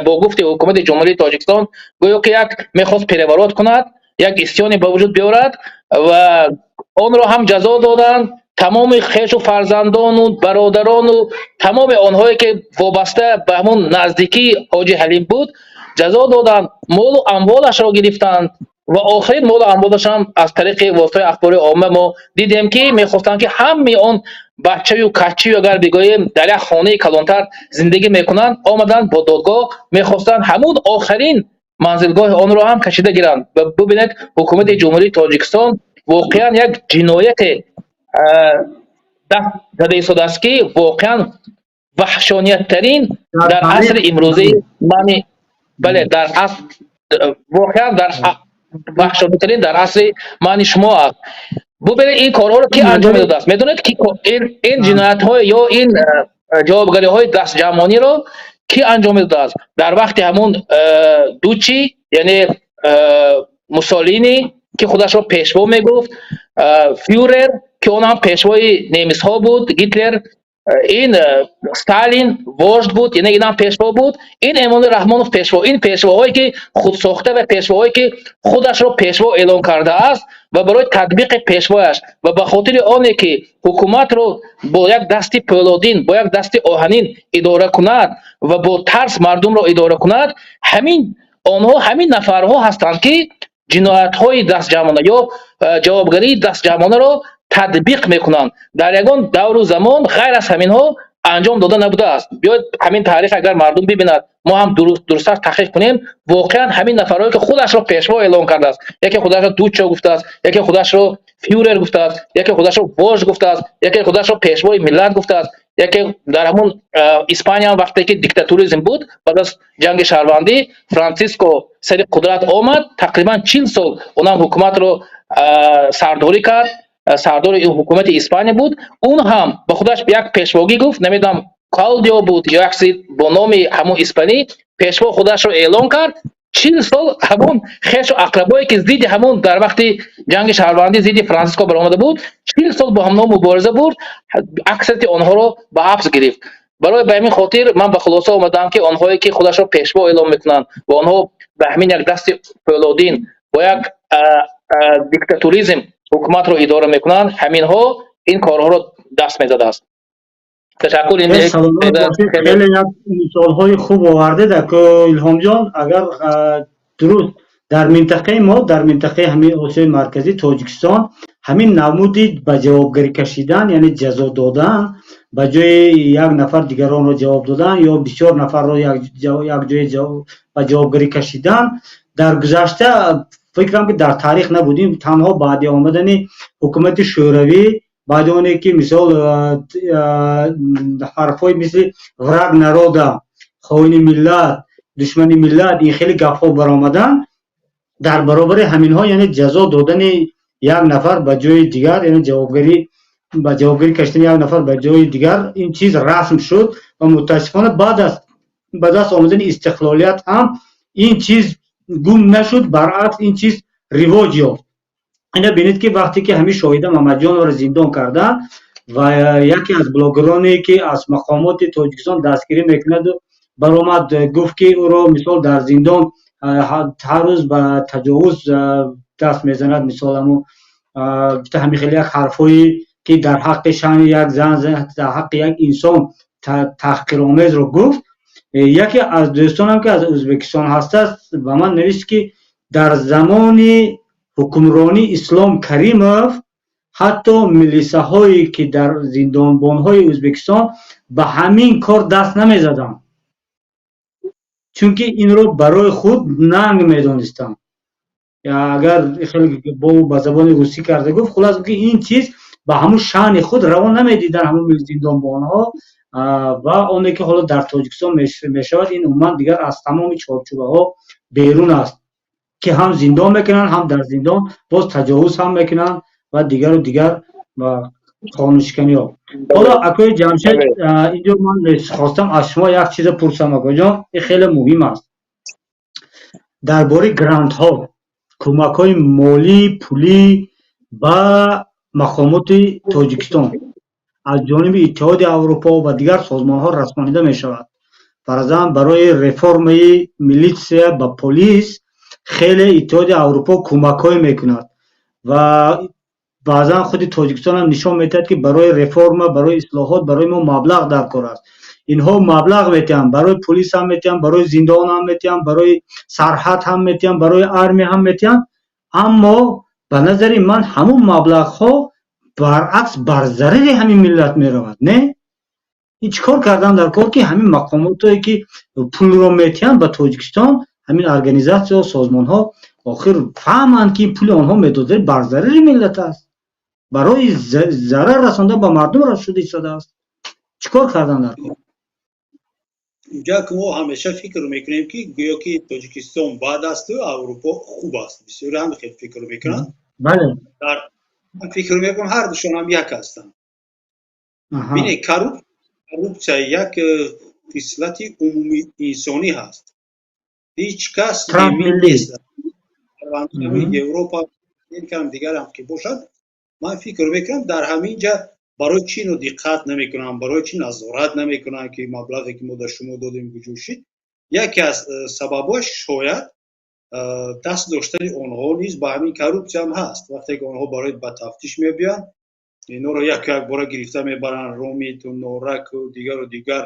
бо гуфти ҳукумати Ҷумҳурии Тоҷикистон гӯё ки як мехост переворот кунад, як исёне ба вуҷуд биёрад, ва онро ҳам ҷазо доданд. Тамоми хешу фарзандону бародарону тамоми онҳое, ки вобаста ба ҳамон наздикии Ҳоҷи Ҳалим буд, ҷазо доданд, молу амволашро гирифтанд ва охирин молу амволашам аз тариқи воситаи ахбори омма мо дидем, ки мехостанд, ки ҳамаи он бачаю каччаю, агар бигӯем, дар як хонаи калонтар зиндагӣ мекунанд, омаданд бо додгоҳ, мехостанд ҳамун охирин манзилгоҳи онро ҳам кашида гиранд. Ва бубинед, ҳукумати Ҷумҳурии Тоҷикистон воқеан як ҷинояте даст зада истодааст, ки воқеан ваҳшонияттарин дар асри имрӯзаи мани, бале, дар аср воқеан дар ваҳшонитарин дар асри мани шумо аст. Бубинед, ин корҳоро ки анҷом медодааст? Медонед, ки ин ҷиноятҳо ё ин ҷавобгариҳои дастҷамъониро ки анҷом медодааст? Дар вақти ҳамун дучи, яъне Муссолини, ки худашро пешво мегуфт, фюрер, ки он ҳам пешвои немисҳо буд, Гитлер, ин Сталин вождь буд, яъне ин ҳам пешво буд, ин Эмомалӣ Раҳмонов пешво. Ин пешвоҳое, ки худсохта, ва пешвоҳое, ки худашро пешво эълон кардааст ва барои татбиқи пешвояш ва ба хотири оне, ки ҳукуматро бо як дасти пӯлодин, бо як дасти оҳанин идора кунад ва бо тарс мардумро идора кунад, ҳамин онҳо, ҳамин нафарҳо ҳастанд, ки ҷиноятҳои дастҷамъона ё ҷавобгарии дастҷамъонаро татбиқ мекунанд. Дар ягон давру замон ғайр аз ҳаминҳо анҷом дода набудааст. Биёед, ҳамин таърих агар мардум бибинад, мо ҳам дурусттар таҳқиқ кунем. Воқеан ҳамин нафарҳое, ки худашро пешво эълон кардааст, яке худашро дуччо гуфтааст, яке худашро фюрер гуфтааст, яке худашро вождь гуфтааст, яке худашро пешвои миллат гуфтааст, яке дар ҳамун Испания вақте ки диктатуризм буд, баъд аз ҷанги шаҳрвандӣ Франциско сари қудрат омад, тақрибан 40 сол онам ҳукуматро сардорӣ кард, сардори ҳукумати Испания буд. Он ҳам ба худаш як пешвогӣ гуфт, намедонам, Калдио буд ё як чизи бо номи ҳамун испанӣ, пешво худашро эълон кард. 40 сол ҳамун хешу ақрабое, ки зидди ҳамун дар вақти ҷанги шаҳрвандӣ зидди Франциско баромада буд, 40 сол бо ҳамно мубориза бурд, аксарияти онҳоро ба ҳабс гирифт. Барои ба ҳамин хотир ман ба хулоса омадам, ки онҳое, ки худашро пешво эълон мекунанд ва онҳо ба ҳамин як дасти пӯлодин бо як диктатуризм ҳукуматро идора мекунанд, ҳаминҳо ин корҳоро даст мезадааст. Ташаккур. Хеле як мисолҳои хуб овардед, ако Илҳомҷон. Агар дуруст, дар минтақаи мо, дар минтақаи ҳамин Осиёи Марказӣ, Тоҷикистон, ҳамин намуди ба ҷавобгарӣ кашидан, яъне ҷазо додан, ба ҷои як нафар дигаронро ҷавоб додан ё бисёр нафарро як ҷои ба ҷавобгарӣ кашидан дар гузашта, фикрам, ки дар таърих набудем. Танҳо баъди омадани ҳукумати Шӯравӣ, баъди оне ки, мисол, ҳарфҳои мисли «враг народа», «хоини миллат», «душмани миллат», ин хеле гапҳо баромаданд, дар баробари ҳаминҳо, яъне ҷазо додани як нафар ба ҷои дигар, яъне ҷавобгарӣ, ба ҷавобгарӣ кашидани як нафар ба ҷои дигар, ин чиз расм шуд. Ва мутаассифона, баъд аз ба даст омадани истиқлолият ҳам ин чиз гум нашуд, баръакс, ин чиз ривоҷ ёфт. Ина бинед, ки вақте ки ҳамин Шоҳида Мамаҷоноваро зиндон карданд ва яке аз блогероне, ки аз мақомоти Тоҷикистон дастгирӣ мекунаду баромад, гуфт, ки ӯро, мисол, дар зиндон ҳар рӯз ба таҷовуз даст мезанад, мисол, ҳамун гуфта, ҳамин хеле як ҳарфҳое, ки дар ҳаққи шаъни як зан, дар ҳаққи як инсон таҳқиромезро гуфт. Яке аз дӯстонам, ки аз Ӯзбекистон ҳастааст, ба ман навишт, ки дар замони ҳукмронии Ислом Каримов ҳатто милисаҳое, ки дар зиндонбонҳои Ӯзбекистон, ба ҳамин кор даст намезаданд, чунки инро барои худ нанг медонистанд. Агар хеле бо ба забони русӣ карда гуфт, хулас, ки ин чиз ба ҳамун шаъни худ раво намедиданд ҳамун зиндонбонҳо. Ва оне, ки ҳоло дар Тоҷикистон мешавад, ин умуман дигар аз тамоми чорчӯбаҳо берун аст, ки ҳам зиндон мекунанд, ҳам дар зиндон боз таҷовуз ҳам мекунанд ва дигару дигар қонуншиканиҳо. Ҳоло, акои Ҷамшед, инҷо ман хостам аз шумо як чиза пурсам, акоҷон, ин хеле муҳим аст, дар бораи грантҳо, кӯмакҳои молӣ, пулӣ ба мақомоти Тоҷикистон аз ҷониби Иттиҳоди Аврупо ва дигар созмонҳо расонида мешавад. Фарзан, барои реформаи милитсия ба полис хеле Иттиҳоди Аврупо кӯмакҳое мекунад ва баъзан худи Тоҷикистонам нишон медиҳад, ки барои реформа, барои ислоҳот барои мо маблағ дар кор аст. Инҳо маблағ метиҳанд, барои полис ҳам метиҳанд, барои зиндон ҳам метиҳанд, барои сарҳад ҳам метиҳанд, барои армия ҳам метиҳанд, аммо ба назари ман ҳамун маблағҳо баръакс бар зарари ҳамин миллат меравад. Не, ин чӣ кор кардан дар кор, ки ҳамин мақомотое, ки пулро метиҳанд ба Тоҷикистон, ҳамин организатсияҳо, созмонҳо, охир фаҳманд, ки пули онҳо медода бар зарари миллат аст, барои зарар расондан ба мардум шуда истодааст? Чӣ кор кардан дар кор? Инҷа ки мо ҳамеша фикр мекунем, ки гӯё ки Тоҷикистон бад асту Аврупо хуб аст. Бисёре ҳам хел фикр мекунанд. Дар ман фикр мекунам, ҳар душон ҳам як ҳастанд. Бинед, коррупсия як хислати умумии инсонӣ ҳаст. Ҳеҷ кас эмин нест. Европа дигарам ки бошад, ман фикр мекунам, дар ҳамин ҷа барои чӣ ино диққат намекунанд, барои чӣ назорат намекунанд, ки маблағе, ки мо дар шумо додем, куҷо шид? Яке аз сабабҳош шояд даст доштани онҳо низ ба ҳамин коррупсияам ҳаст. Вақте ки онҳо барои ба тафтиш мебиёянд, инҳоро як якбора гирифта мебаранд Ромиту, Нораку, дигару дигар.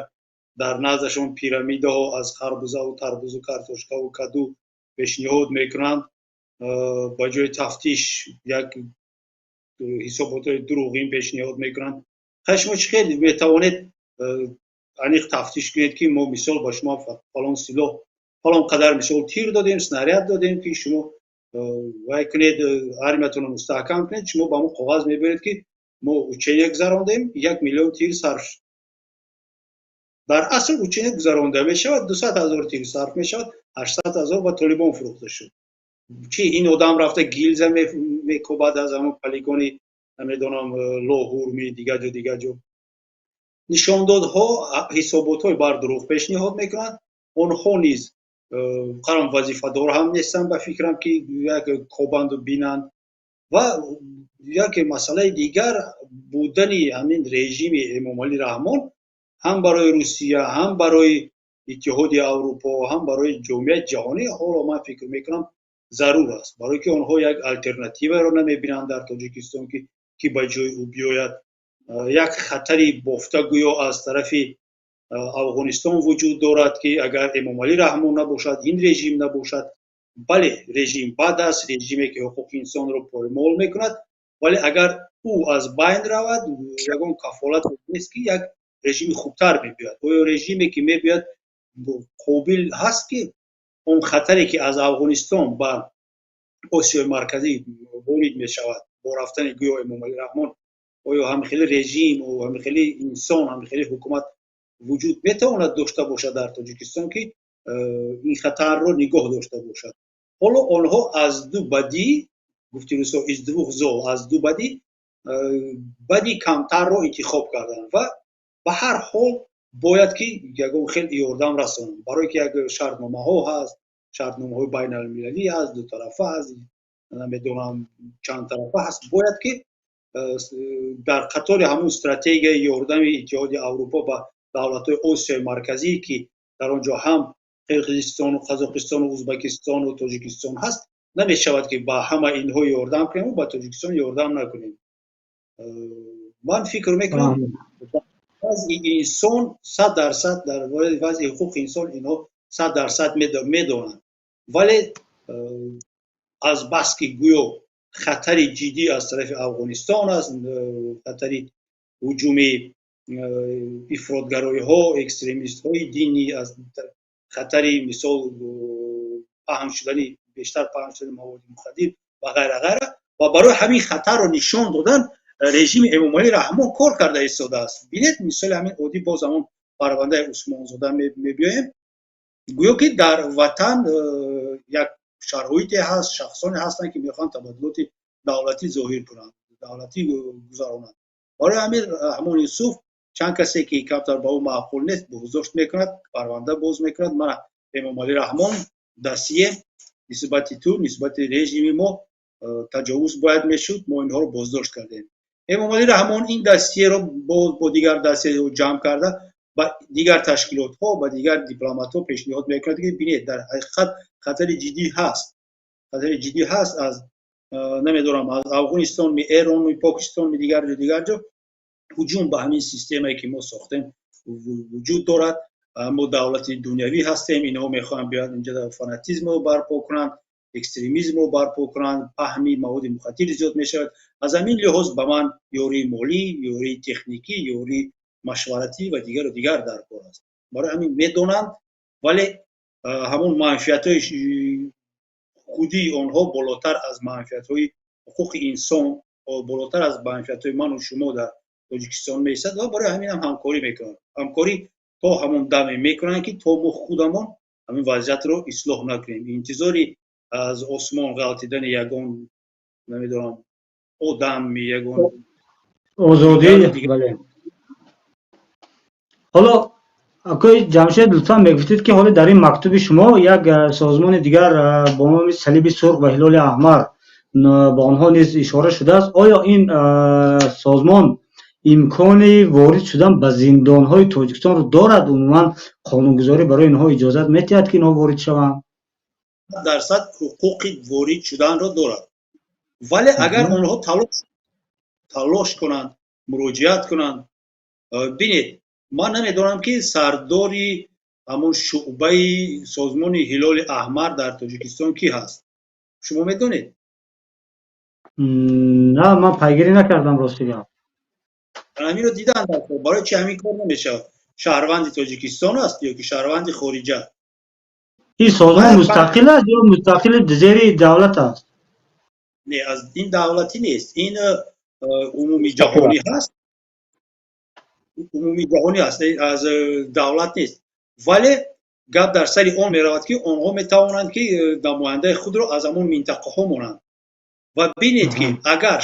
Дар наздашон пирамидаҳо аз харбузаву тарбузу картошкаву каду пешниҳод мекунанд. Ба ҷои тафтиш як ҳисоботҳои дурӯғин пешниҳод мекунанд. Хай, шумо чӣ хел метавонед аниқ тафтиш кунед, ки мо, мисол, ба шумо фалон силоҳ, фалон қадар, мисол, тир додем, снаряд додем, ки шумо вай кунед, армиятонро мустаҳкам кунед? Шумо ба мо коғаз мебаред, ки мо учения гузарондем, 1 миллион тир сарф шуд. Дар асл учения гузаронда мешавад, 200 000 тир сарф мешавад, 800 000 ба Толибон фурӯхта шуд. Чи ин одам рафта гилза мекобад аз ҳамон полигони, намедонам, Лоҳурми, дигар ҷо, дигар ҷо? Нишондодҳо, ҳисоботҳои бардурӯғ пешниҳод мекунанд. Онҳо низ қарам вазифадор ҳам нестанд, ба фикрам, ки як кобанду бинанд. Ва яке масъалаи дигар, будани ҳамин режими Эмомалӣ Раҳмон ҳам барои Русия, ҳам барои Иттиҳоди Аврупо, ҳам барои ҷомеаи ҷаҳонӣ ҳоло, ман фикр мекунам, зарур аст, барое ки онҳо як алтернативаро намебинанд дар Тоҷикистон, ки ба ҷои ӯ биёяд. Як хатари бофта гӯё аз тарафи Афғонистон вуҷуд дорад, ки агар Эмомалӣ Раҳмон набошад, ин режим набошад. Бале, режим бад аст, режиме, ки ҳуқуқи инсонро поймол мекунад, вале агар ӯ аз байн равад, ягон кафолат нест, ки як режими хубтар мебиёяд. Оё режиме, ки мебиёяд, қобил ҳаст, ки он хатаре, ки аз Афғонистон ба Осиёи Марказӣ ворид мешавад бо рафтани гӯё Эмомалӣ Раҳмон, оё ҳамихели режим, ҳамихели инсон, ҳамихели ҳукумат вуҷуд метавонад дошта бошад дар Тоҷикистон, ки ин хатарро нигоҳ дошта бошад? Ҳоло онҳо аз ду бадӣ, гуфти русо, из двух зол, аз ду бадӣ бади камтарро интихоб карданд ва ба ҳар ҳол бояд ки ягон хел ёрдам расонанд, барое ки як шартномаҳо ҳаст, шартномаҳои байналмилалӣ ҳаст, дутарафа ҳаст. Намедонам, чандтарафа ҳаст. Бояд ки дар қатори ҳамун стратегияи ёрдами Иттиҳоди Аврупо ба давлатҳои Осиёи Марказӣ, ки дар он ҷо ҳам Қирғизистону Қазоқистону Ӯзбекистону Тоҷикистон ҳаст, намешавад ки ба ҳама инҳо ёрдам кунем, ба Тоҷикистон ёрдам накунем. Ман фикр мекунам, вазъи инсон 100%, дар бораи вазъи ҳуқуқи инсон инҳо 100% медонанд, вале аз баски гӯё хатари ҷиддӣ аз тарафи Афғонистон аст, хатари ҳуҷуми ифротгароиҳо, экстремистҳои динӣ, аз хатари, мисол, паҳн шудани, бештар паҳн шудани маводи мухаддир ва ғайра, ғайра, ва барои ҳамин хатарро нишон додан режими Эмомалӣ Раҳмон кор карда истодааст. Бинед, мисоли ҳамин оддӣ, боз ҳамон парвандаи Усмонзода мебиёем. Гӯё ки дар ватан як шароите ҳаст, шахсоне ҳастанд, ки мехоҳанд табаддулоти давлатӣ зоҳир кунанд, давлатӣ гузаронанд. Барои ҳамин Раҳмон Юсуф чанд касе ки камтар ба ӯ маъқул нест, боздошт мекунад, парванда боз мекунад. Мана, Эмомалӣ Раҳмон, досье нисбати ту, нисбати режими мо таҷовуз бояд мешуд, мо инҳоро боздошт кардем. Эмомалӣ Раҳмон ин досьеро бо дигар досьеҳо ҷамъ карда, ба дигар ташкилотҳо, ба дигар дипломатҳо пешниҳод мекунад, ки бинед, дар ҳақиқат хатари ҷиддӣ ҳаст, хатари ҷиддӣ ҳаст аз, намедонам, аз Афғонистон, Эрон, Покистон, дигар ҷо, дигар ҷо ҳуҷум ба ҳамин системае, ки мо сохтем, вуҷуд дорад. Мо давлати дунявӣ ҳастем, инҳо мехоҳанд биёянд инҷа фанатизмро барпо кунанд, экстремизмро барпо кунанд, паҳни маводи мухаддир зиёд мешавад. Аз ҳамин лиҳоз ба ман ёрии молӣ, ёрии техникӣ, ёрии машваратӣ ва дигару дигар дар кор аст. Барои ҳамин медонанд, вале ҳамон манфиатҳои худии онҳо болотар аз манфиатҳои ҳуқуқи инсон, болотар аз манфиатҳои ману шумо дар Тоҷикистон меистад ва барои ҳамин ҳам ҳамкорӣ мекунанд. Ҳамкорӣ то ҳамон даме мекунанд, ки то мо худамон ҳамин вазъиятро ислоҳ накунем. Интизори аз осмон ғалтидани ягон, намедонам, одам, ягон озодӣ. Бале, ҳоло, акои Ҷамшед, лутфан мегуфтед, ки ҳоло дар ин мактуби шумо як созмони дигар бо номи Салиби Сурх ва Ҳилоли Аҳмар, ба онҳо низ ишора шудааст. Оё ин созмон имкони ворид шудан ба зиндонҳои Тоҷикистонро дорад? Умуман, қонунгузорӣ барои инҳо иҷозат медиҳад, ки инҳо ворид шаванд? Дарсад ҳуқуқи ворид шуданро дорад, вале агар онҳо талош кунанд, муроҷиат кунанд. Бинед, ман намедонам, ки сардори ҳамон шуъбаи созмони Ҳилоли Аҳмар дар Тоҷикистон кӣ ҳаст. Шумо медонед? На, ман пайгирӣ накардам, рости гап. Ҳаминро дидан. Барои чи ҳамин кор намешавад? Шаҳрванди Тоҷикистон аст ё ки шаҳрванди хориҷа? Ин созмон мустақил аст ё мустақили зери давлат аст? Не, аз ин давлатӣ нест, ин умумӣ ҷаҳонӣ ҳаст, умумӣ ҷаҳонӣ аст, аз давлат нест. Вале гап дар сари он меравад, ки онҳо метавонанд, ки намояндаи худро аз ҳамон минтақаҳо монанд. Ва бинед, ки агар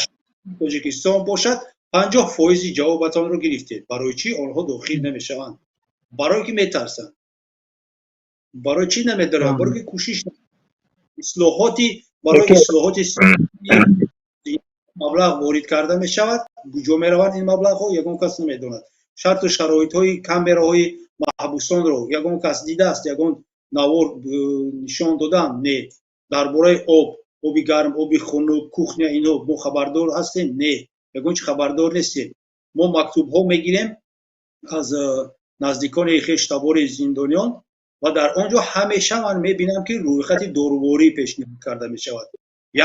Тоҷикистон бошад, 50 фоизи ҷавобатонро гирифтед. Барои чӣ онҳо дохил намешаванд? Барое ки метарсанд. Барои чӣ намедоранд? Барое ки кӯшиш ислоҳоти, барои ислоҳоти маблағ ворид карда мешавад. Куҷо меравад ин маблағҳо, ягон кас намедонад. Шарту шароитҳои камераҳои маҳбусонро ягон кас дидааст? Ягон навор нишон доданд? Не. Дар бораи об, оби гарм, оби хунук, кухня, инҳо мо хабардор ҳастем? Не, ягон чи хабардор нестем. Мо мактубҳо мегирем аз наздикони хештабори зиндониён ва дар он ҷо ҳамеша ман мебинам, ки рӯйхати доруворӣ пешниҳод карда мешавад,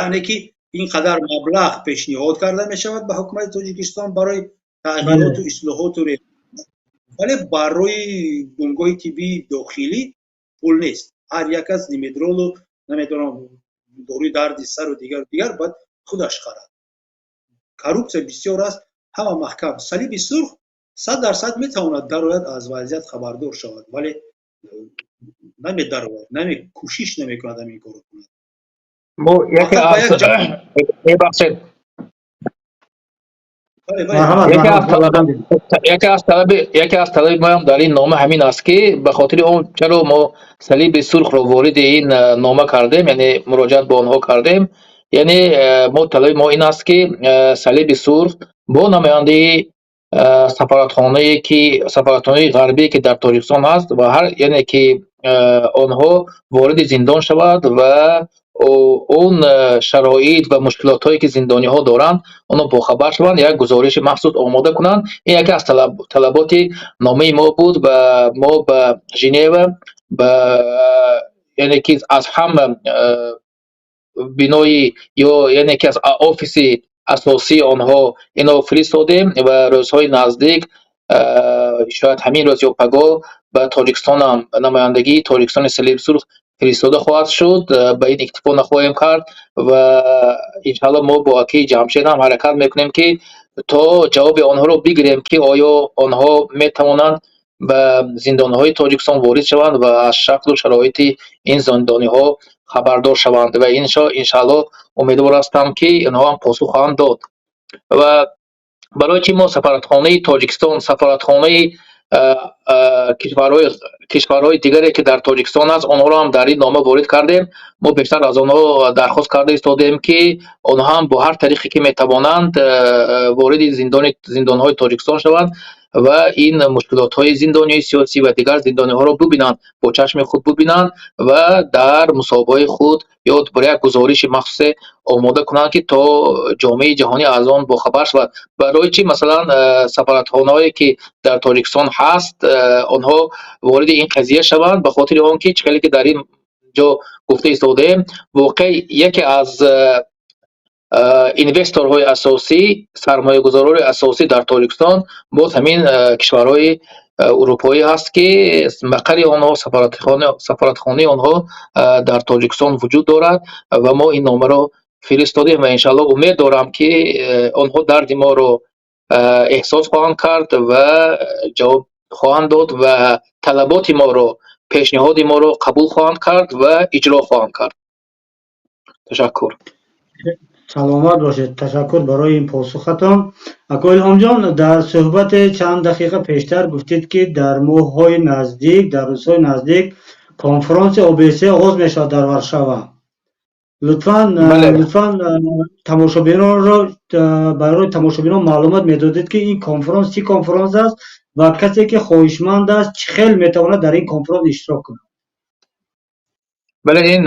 яъне ки ин қадар маблағ пешниҳод карда мешавад ба ҳукумати Тоҷикистон барои тағйироту ислоҳоту, вале барои бунгоҳи тиббии дохилӣ пул нест. Ҳар як аз димедролу, намедонам, доруи дарди сару дигару дигар бояд худаш харад. Коррупсия бисёр аст, ҳама маҳкам. Салиби Сурх 100% метавонад дарояд, аз вазъият хабардор шавад, вале намедарояд, кӯшиш намекунад ҳамин корро кунад. Мо яке аз, мебахшед, яке аз талаби моям дар ин нома ҳамин аст, ки ба хотири он чаро мо Салиби Сурхро вориди ин нома кардем, яъне муроҷиат ба онҳо кардем. Яъне мо талаби мо ин аст, ки Салиби Сурх бо намояндаи сафоратхонае ки сафоратхонаи ғарбие, ки дар Тоҷикистон ҳаст, ва ҳар яъне ки онҳо вориди зиндон шавад ва он шароит ва мушкилотҳое, ки зиндониҳо доранд, онҳо бохабар шаванд, як гузориши махсус омода кунанд. Ин яке аз талаботи номаи мо буд ва мо ба Женева, ба яъне ки аз ҳама бинои ё яъне ки аз офиси асосии онҳо ино фиристодем ва рӯзҳои наздик, шояд ҳамин рӯз ё пагоҳ, ба Тоҷикистонам намояндагии Тоҷикистони Салиби Сурх фиристода хоҳад шуд. Ба ин иктифо нахоҳем кард ва иншаалло мо бо акаи Ҷамшед ҳам ҳаракат мекунем, ки то ҷавоби онҳоро бигирем, ки оё онҳо метавонанд ба зиндонҳои Тоҷикистон ворид шаванд ва аз шаклу шароити ин зиндониҳо хабардор шаванд. Ва иншаалло умедвор ҳастам, ки инҳо ҳам посух хоҳанд дод. Ва барои чӣ мо сафоратхонаи Тоҷикистон, сафоратхонаи кишварҳои дигаре, ки дар Тоҷикистон аст, онҳоро ҳам дар ин нома ворид кардем? Мо бештар аз онҳо дархост карда истодем, ки онҳо ҳам бо ҳар тариқе, ки метавонанд, вориди зиндонҳои Тоҷикистон шаванд ва ин мушкилотҳои зиндониҳои сиёсӣ ва дигар зиндониҳоро бубинанд, бо чашми худ бубинанд ва дар мусоҳибаҳои худ ё бар як гузориши махсусе омода кунанд, ки то ҷомеаи ҷаҳонӣ аз он бохабар шавад. Барои чӣ, масалан, сафоратхонаҳое, ки дар Тоҷикистон ҳаст, онҳо вориди ин қазия шаванд? Ба хотири он ки чӣ хеле ки дар ин ҷо гуфта истодаем, воқеъ яке аз инвесторҳои асосӣ, сармоягузорони асосӣ дар Тоҷикистон боз ҳамин кишварҳои урупоӣ ҳаст, ки мақари онҳо, сафоратхонаи онҳо дар Тоҷикистон вуҷуд дорад. Ва мо ин номаро фиристодем ва иншаалло умед дорам, ки онҳо дарди моро эҳсос хоҳанд кард ва ҷавоб хоҳанд дод ва талаботи моро, пешниҳоди моро қабул хоҳанд кард ва иҷро хоҳанд кард. Ташаккур. Саломат бошед, ташаккур барои ин посухатон. Ако Илҳомҷон, дар суҳбати чанд дақиқа пештар гуфтед, ки дар моҳҳои наздик, дар рӯзҳои наздик конфронси ОБСЕ оғоз мешавад дар Варшава. Лутфан, лутфан тамошобинонро, барои тамошобинон маълумот медодед, ки ин конфронс чӣ конфронс аст ва касе, ки хоҳишманд аст, чӣ хел метавонад дар ин конфронс иштирок кунад? Бале, ин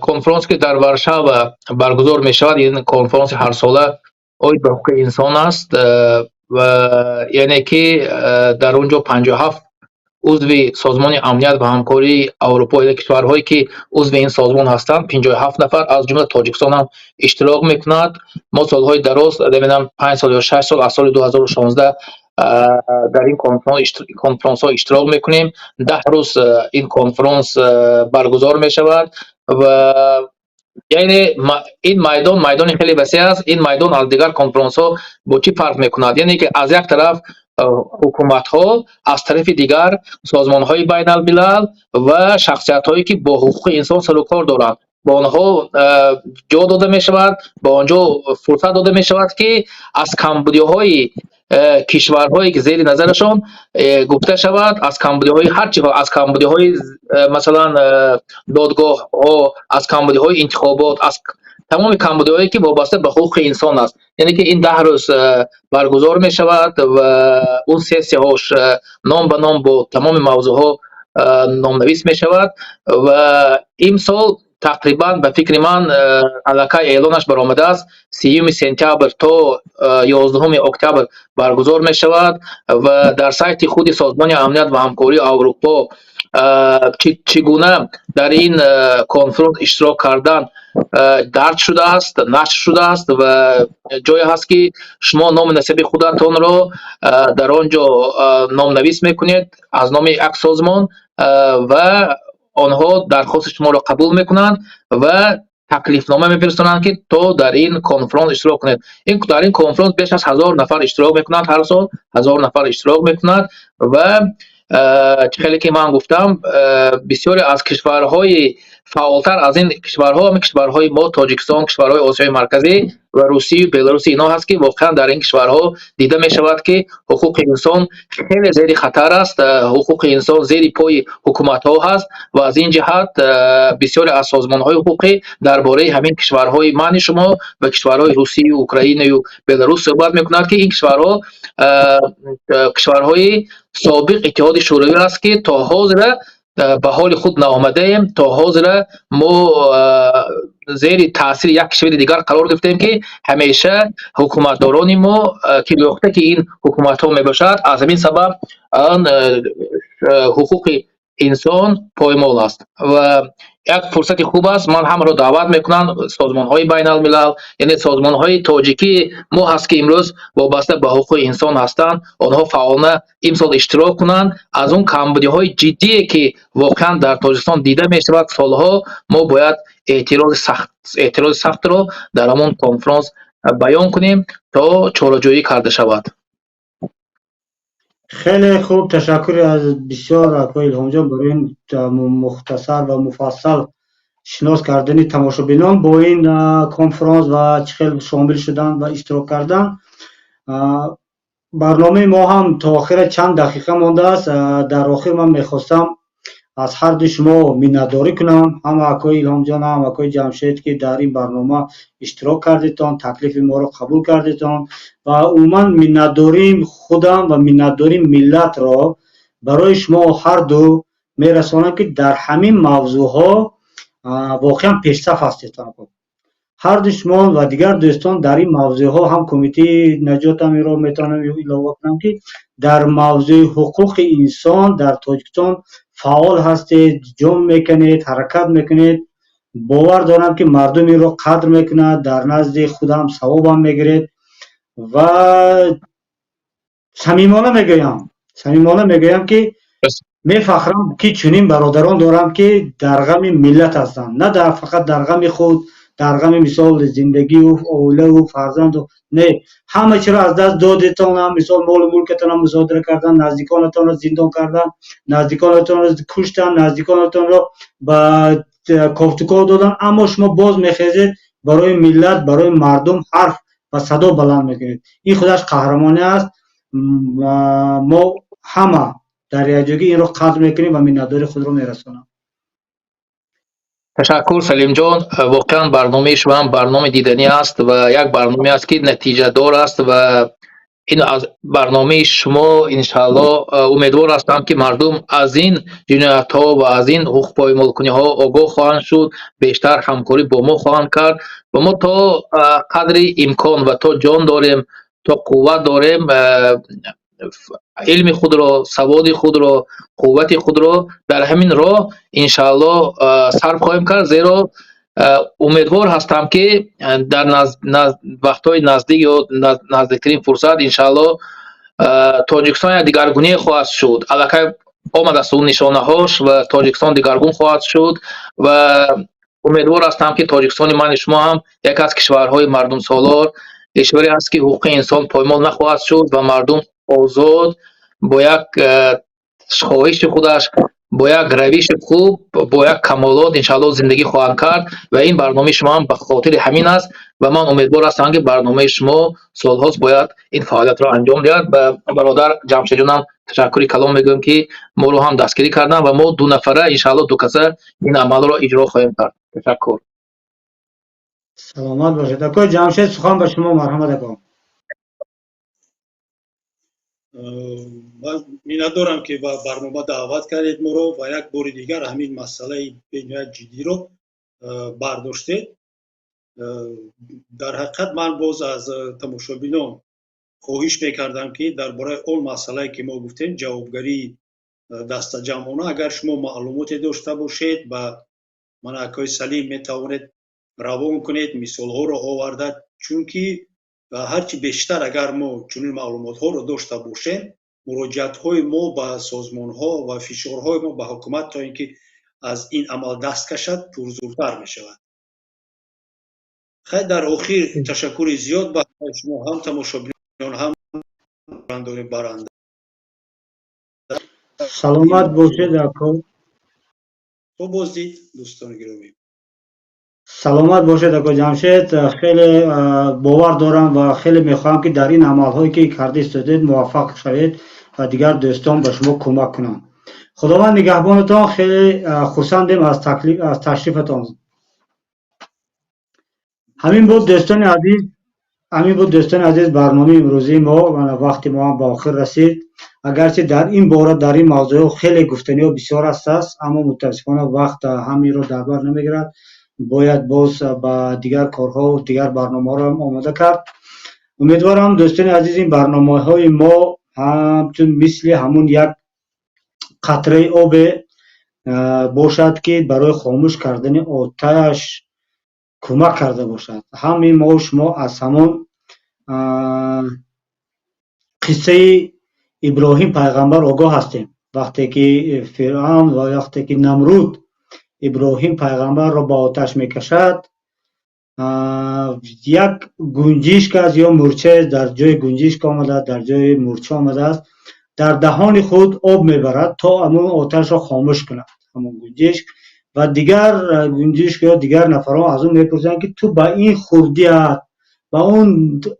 конфронс, ки дар Варшава баргузор мешавад, ин конфронси ҳарсола оид ба ҳуқуқи инсон аст ва яъне ки дар он ҷо 57 узви Созмони амният ва ҳамкории Аврупо, яъне кишварҳое, ки узви ин созмон ҳастанд, 57 нафар, аз ҷумла Тоҷикистон ҳам иштирок мекунад. Мо солҳои дароз, намедонам, 5 сол ё 6 сол, аз соли 2016 дар ин конфронсҳо иштирок мекунем. 10 рӯз ин конфронс баргузор мешавад ва яъне ин майдон майдони хеле васеъ аст. Ин майдон аз дигар конфронсҳо бо чӣ фарқ мекунад? Яъне ки аз як тараф ҳукуматҳо, аз тарафи дигар созмонҳои байналмилал ва шахсиятҳое, ки бо ҳуқуқи инсон сарукор доранд, ба онҳо ҷо дода мешавад, ба он ҷо фурсат дода мешавад, ки аз камбудиҳои кишварҳое, ки зери назарашон, гуфта шавад, аз камбудиҳои ҳар чи, аз камбудиҳои, масалан, додгоҳҳо, аз камбудиҳои интихобот, аз тамоми камбудиҳое, ки вобаста ба ҳуқуқи инсон аст. Яъне ки ин 10 рӯз баргузор мешавад ва он сессияҳош ном ба ном бо тамоми мавзӯъҳо номнавис мешавад. Ва имсол тақрибан, ба фикри ман, аллакай эълонаш баромадааст, 30 сентябр то 11 октябр баргузор мешавад. Ва дар сайти худи Созмони амният ва ҳамкории Аврупо чӣ гуна дар ин конфронс иштирок кардан дарҷ шудааст, нашр шудааст ва ҷое ҳаст, ки шумо ному насаби худатонро дар он ҷо номнавис мекунед аз номи як созмон ва онҳо дархости шуморо қабул мекунанд ва таклифнома мефиристонанд, ки то дар ин конфронс иштирок кунед. Дар ин конфронс беш аз 1000 нафар иштирок мекунанд, ҳар сол 1000 нафар иштирок мекунад. Ва чӣ хеле ки ман гуфтам, бисёре аз кишварҳои Фаъолтар аз ин кишварҳо ҳамин кишварҳои мо, Тоҷикистон, кишварҳои Осиёи Марказӣ ва Русию Беларуси, ино ҳаст, ки воқеан дар ин кишварҳо дида мешавад, ки ҳуқуқи инсон хеле зери хатар аст, ҳуқуқи инсон зери пои ҳукуматҳо ҳаст. Ва аз ин ҷиҳат бисёре аз созмонҳои ҳуқуқӣ дар бораи ҳамин кишварҳои мани шумо ва кишварҳои Русию Украинаю Беларус суҳбат мекунанд, ки ин кишварҳо кишварҳои собиқ Иттиҳоди Шӯравӣ аст, ки то ҳозира ба ҳоли худ наомадаем. То ҳозира мо зери таъсири як кишвари дигар қарор гирифтем, ки ҳамеша ҳукуматдорони мо, ки лӯхта ки ин ҳукуматҳо мебошад, аз ҳамин сабаб он ҳуқуқи инсон поймол аст. Ва як фурсати хуб аст, ман ҳамаро даъват мекунам, созмонҳои байналмилал, яъне созмонҳои тоҷикӣ мо ҳаст, ки имрӯз вобаста ба ҳуқуқи инсон ҳастанд, онҳо фаъолона имсол иштирок кунанд. Аз он камбудиҳои ҷиддие, ки воқеан дар Тоҷикистон дида мешавад солҳо, мо бояд эътирози сахтро дар ҳамон конфронс баён кунем, то чораҷӯӣ карда шавад. Хеле хуб, ташаккури аз бисёр, акои Илҳомҷон, барои ин мухтасар ва муфассал шинос кардани тамошобинон бо ин конфронс ва чӣ хел шомил шудан ва иштирок кардан. Барномаи мо ҳам то охира чанд дақиқа мондааст. Дар охир ман мехостам аз ҳарду шумо миннатдорӣ кунам, ҳам акои Илҳомҷон, ҳам акои Ҷамшед, ки дар ин барнома иштирок кардетон, таклифи моро қабул кардетон. Ва умуман миннатдорим худам ва миннатдорим миллатро барои шумо ҳарду мерасонам, ки дар ҳамин мавзӯъҳо воқеан пешсаф ҳастед. Ҳарду шумо ва дигар дӯстон дар ин мавзӯъҳо, ҳам Кумитаи наҷотам инро метавонам илова кунам, ки дар мавзӯи ҳуқуқи инсон дар Тоҷикистон фаъол ҳастед, ҷон мекунед, ҳаракат мекунед. Бовар дорам, ки мардум инро қадр мекунад, дар назди худам савобам мегиред. Ва самимона мегӯям, ки мефахрам, ки чунин бародарон дорам, ки дар ғами миллат ҳастанд, на дар фақат дар ғами худ, дар ғами, мисол, зиндагию оилаву фарзанду. Не, ҳама чиро аз даст додетонам, мисол, молу мулкатонро мусодира кардан, наздиконатонро зиндон кардан, наздиконатонро куштан, наздиконатонро ба кофтуков додан, аммо шумо боз мехезед, барои миллат, барои мардум ҳарф ва садо баланд мекунед. Ин худаш қаҳрамонӣ аст. Мо ҳама дар якҷогӣ инро қадр мекунем ва миннатдории худро мерасонам. Ташаккур, Салимҷон. Воқеан, барномаи шумо ҳам барномаи диданӣ аст ва як барномае аст, ки натиҷадор аст. Ва ин аз барномаи шумо, иншаалло, умедвор ҳастам, ки мардум аз ин ҷиноятҳо ва аз ин ҳуқуқпоймолкуниҳо огоҳ хоҳанд шуд, бештар ҳамкорӣ бо мо хоҳанд кард. Ва мо то қадри имкон ва то ҷон дорем, то қувват дорем, илми худро, саводи худро, қуввати худро дар ҳамин роҳ, иншаалло, сарф хоҳем кард, зеро умедвор ҳастам, ки дар вақтҳои наздик ё наздиктарин фурсат, иншаалло, Тоҷикистон як дигаргуние хоҳад шуд. Аллакай омадааст он нишонаҳош ва Тоҷикистон дигаргун хоҳад шуд. Ва умедвор ҳастам, ки Тоҷикистони мани шумо ҳам яке аз кишварҳои мардумсолор, кишваре аст, ки ҳуқуқи инсон поймол нахоҳад шуд ва мардум озод, бо як хоҳиши худаш, бо як равиши хуб, бо як камолот, иншаалло, зиндагӣ хоҳанд кард. Ва ин барномаи шумо ҳам ба хотири ҳамин аст. Ва ман умедвор ҳастам, ки барномаи шумо солҳост бояд ин фаъолиятро анҷом диҳад. Ба бародар Ҷамшедҷонам ташаккури калон мегӯям, ки моро ҳам дастгирӣ карданд ва мо ду нафара, иншаалло, ду каса ин амалро иҷро хоҳем кард. Ташаккур. Саломат бошед, акои Ҷамшед. Сухан ба шумо, марҳамат, ако. Ман миннатдорам, ки ба барнома даъват кардед моро ва як бори дигар ҳамин масъалаи бениҳоят ҷиддиро бардоштед. Дар ҳақиқат, ман боз аз тамошобинон хоҳиш мекардам, ки дар бораи он масъалае, ки мо гуфтем, ҷавобгарии дастаҷамъона, агар шумо маълумоте дошта бошед, ба ман, акои Салим, метавонед равон кунед, мисолҳоро оварда, чунки ҳарчи бештар агар мо чунин маълумотҳоро дошта бошем, муроҷиатҳои мо ба созмонҳо ва фишорҳои мо ба ҳукумат, то ин ки аз ин амал даст кашад, пурзуртар мешавад. Хайр, дар охир ташаккури зиёд ба шумо, ҳам тамошобинон, ҳам баранда. Саломат бошед, ако. То боздид, дӯстони гиромӣ. Саломат бошед, ако Ҷамшед. Хеле бовар дорам ва хеле мехоҳам, ки дар ин амалҳое, ки карда истодед, муваффақ шавед ва дигар дӯстон ба шумо кӯмак кунанд. Худованд нигаҳбонатон. Хеле хурсандем аз ташрифатон. Ҳамин буд, дӯстони азиз, ҳамин буд, дӯстони азиз, барномаи имрӯзии мо. Вақти мо ҳам ба охир расид. Агарчи дар ин бора, дар ин мавзӯъ хеле гуфтаниҳо бисёр ҳастааст, аммо мутаассифона вақт ҳаминро дар бар намегирад. Бояд боз ба дигар корҳо, дигар барномаҳоро ҳам омода кард. Умедворам, дӯстони азиз, ин барномаҳои мо ҳамчун мисли ҳамун як қатраи обе бошад, ки барои хомӯш кардани оташ кӯмак карда бошад. Ҳамин мо шумо аз ҳамон қиссаи Иброҳим пайғамбар огоҳ ҳастем. Вақте ки Фиръавн ва вақте ки Намруд Иброҳим пайғамбарро ба оташ мекашад, як гунҷишк аст ё мӯрча дар ҷои гунҷишк омадааст, дар ҷои мӯрча омадааст, дар даҳони худ об мебарад, то ҳамон оташро хомӯш кунад ҳамон гунҷишк. Ва дигар гунҷишк ё дигар нафарон аз ӯ мепурсанд, ки ту ба ин хурдият, ба он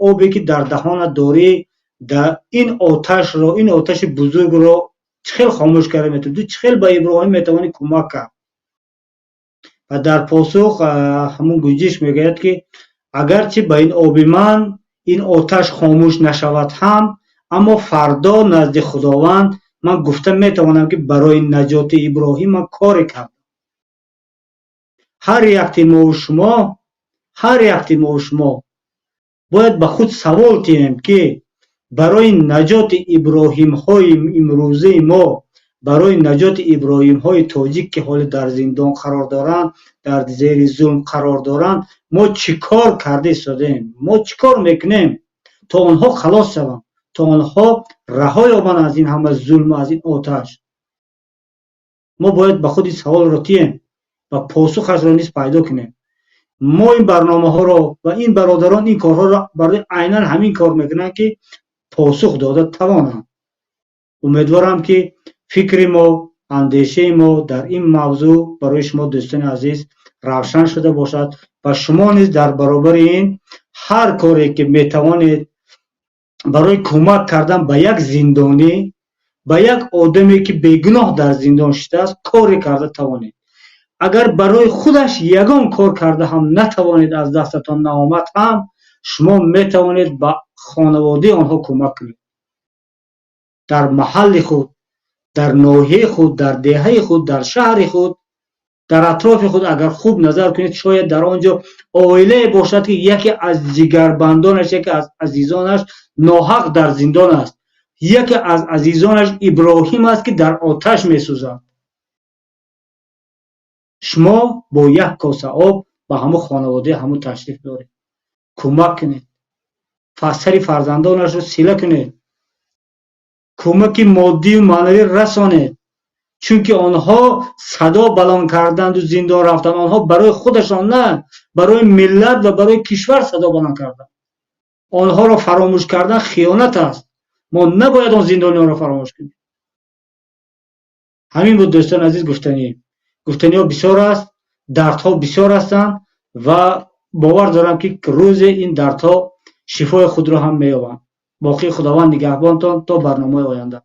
обе, ки дар даҳонат дорӣ, дар ин оташро, ин оташи бузургро чӣ хел хомӯш карда метавонӣ? Ту чӣ хел ба Иброҳим метавонӣ кӯмак кард? Ва дар посух ҳамон гунҷишк мегӯяд, ки агарчи ба ин оби ман ин оташ хомӯш нашавад ҳам, аммо фардо назди Худованд ман гуфта метавонам, ки барои наҷоти Иброҳим ман коре кардам. Ҳар якти мову шумо, ҳар якти мову шумо бояд ба худ савол диҳем, ки барои наҷоти Иброҳимҳои имрӯзаи мо, барои наҷоти Иброҳимҳои тоҷик, ки ҳоле дар зиндон қарор доранд, дар зери зулм қарор доранд, мо чӣ кор карда истодаем, мо чӣ кор мекунем, то онҳо халос шаванд, то онҳо раҳо ёбанд аз ин ҳама зулму аз ин оташ? Мо бояд ба худ ин саволро диҳем ва посухашро низ пайдо кунем. Мо ин барномаҳоро ва ин бародарон ин корҳоро барои айнан ҳамин кор мекунанд, ки посух дода тавонанд. Умедворам, ки фикри мо, андешаи мо дар ин мавзӯъ барои шумо, дӯстони азиз, равшан шуда бошад ва шумо низ дар баробари ин ҳар коре, ки метавонед барои кӯмак кардан ба як зиндонӣ, ба як одаме, ки бегуноҳ дар зиндон шудааст, коре карда тавонед. Агар барои худаш ягон кор карда ҳам натавонед, аз дастатон наомад ҳам, шумо метавонед ба хонаводаи онҳо кӯмак кунед дар маҳалли худ, дар ноҳияи худ, дар деҳаи худ, дар шаҳри худ, дар атрофи худ. Агар хуб назар кунед, шояд дар он ҷо оилае бошад, ки яке аз ҷигарбандонаш, яке аз азизонаш ноҳақ дар зиндон аст, яке аз азизонаш Иброҳим аст, ки дар оташ месӯзад. Шумо бо як коса об ба ҳамун хонаводаи ҳамун ташриф доред, кӯмак кунед, сари фарзандонашро сила кунед, кӯмаки моддию маънавӣ расонед, чунки онҳо садо баланд карданду зиндон рафтанд. Онҳо барои худашон на, барои миллат ва барои кишвар садо баланд карданд. Онҳоро фаромӯш кардан хиёнат аст. Мо набояд он зиндониёнро фаромӯш кунем. Ҳамин буд, дӯстони азиз, гуфтанӣ. Гуфтаниҳо бисёр аст, дардҳо бисёр ҳастанд ва бовар дорам, ки рӯзе ин дардҳо шифои худро ҳам меёбанд. Боқӣ Худованд нигаҳбонтон то барномаи оянда.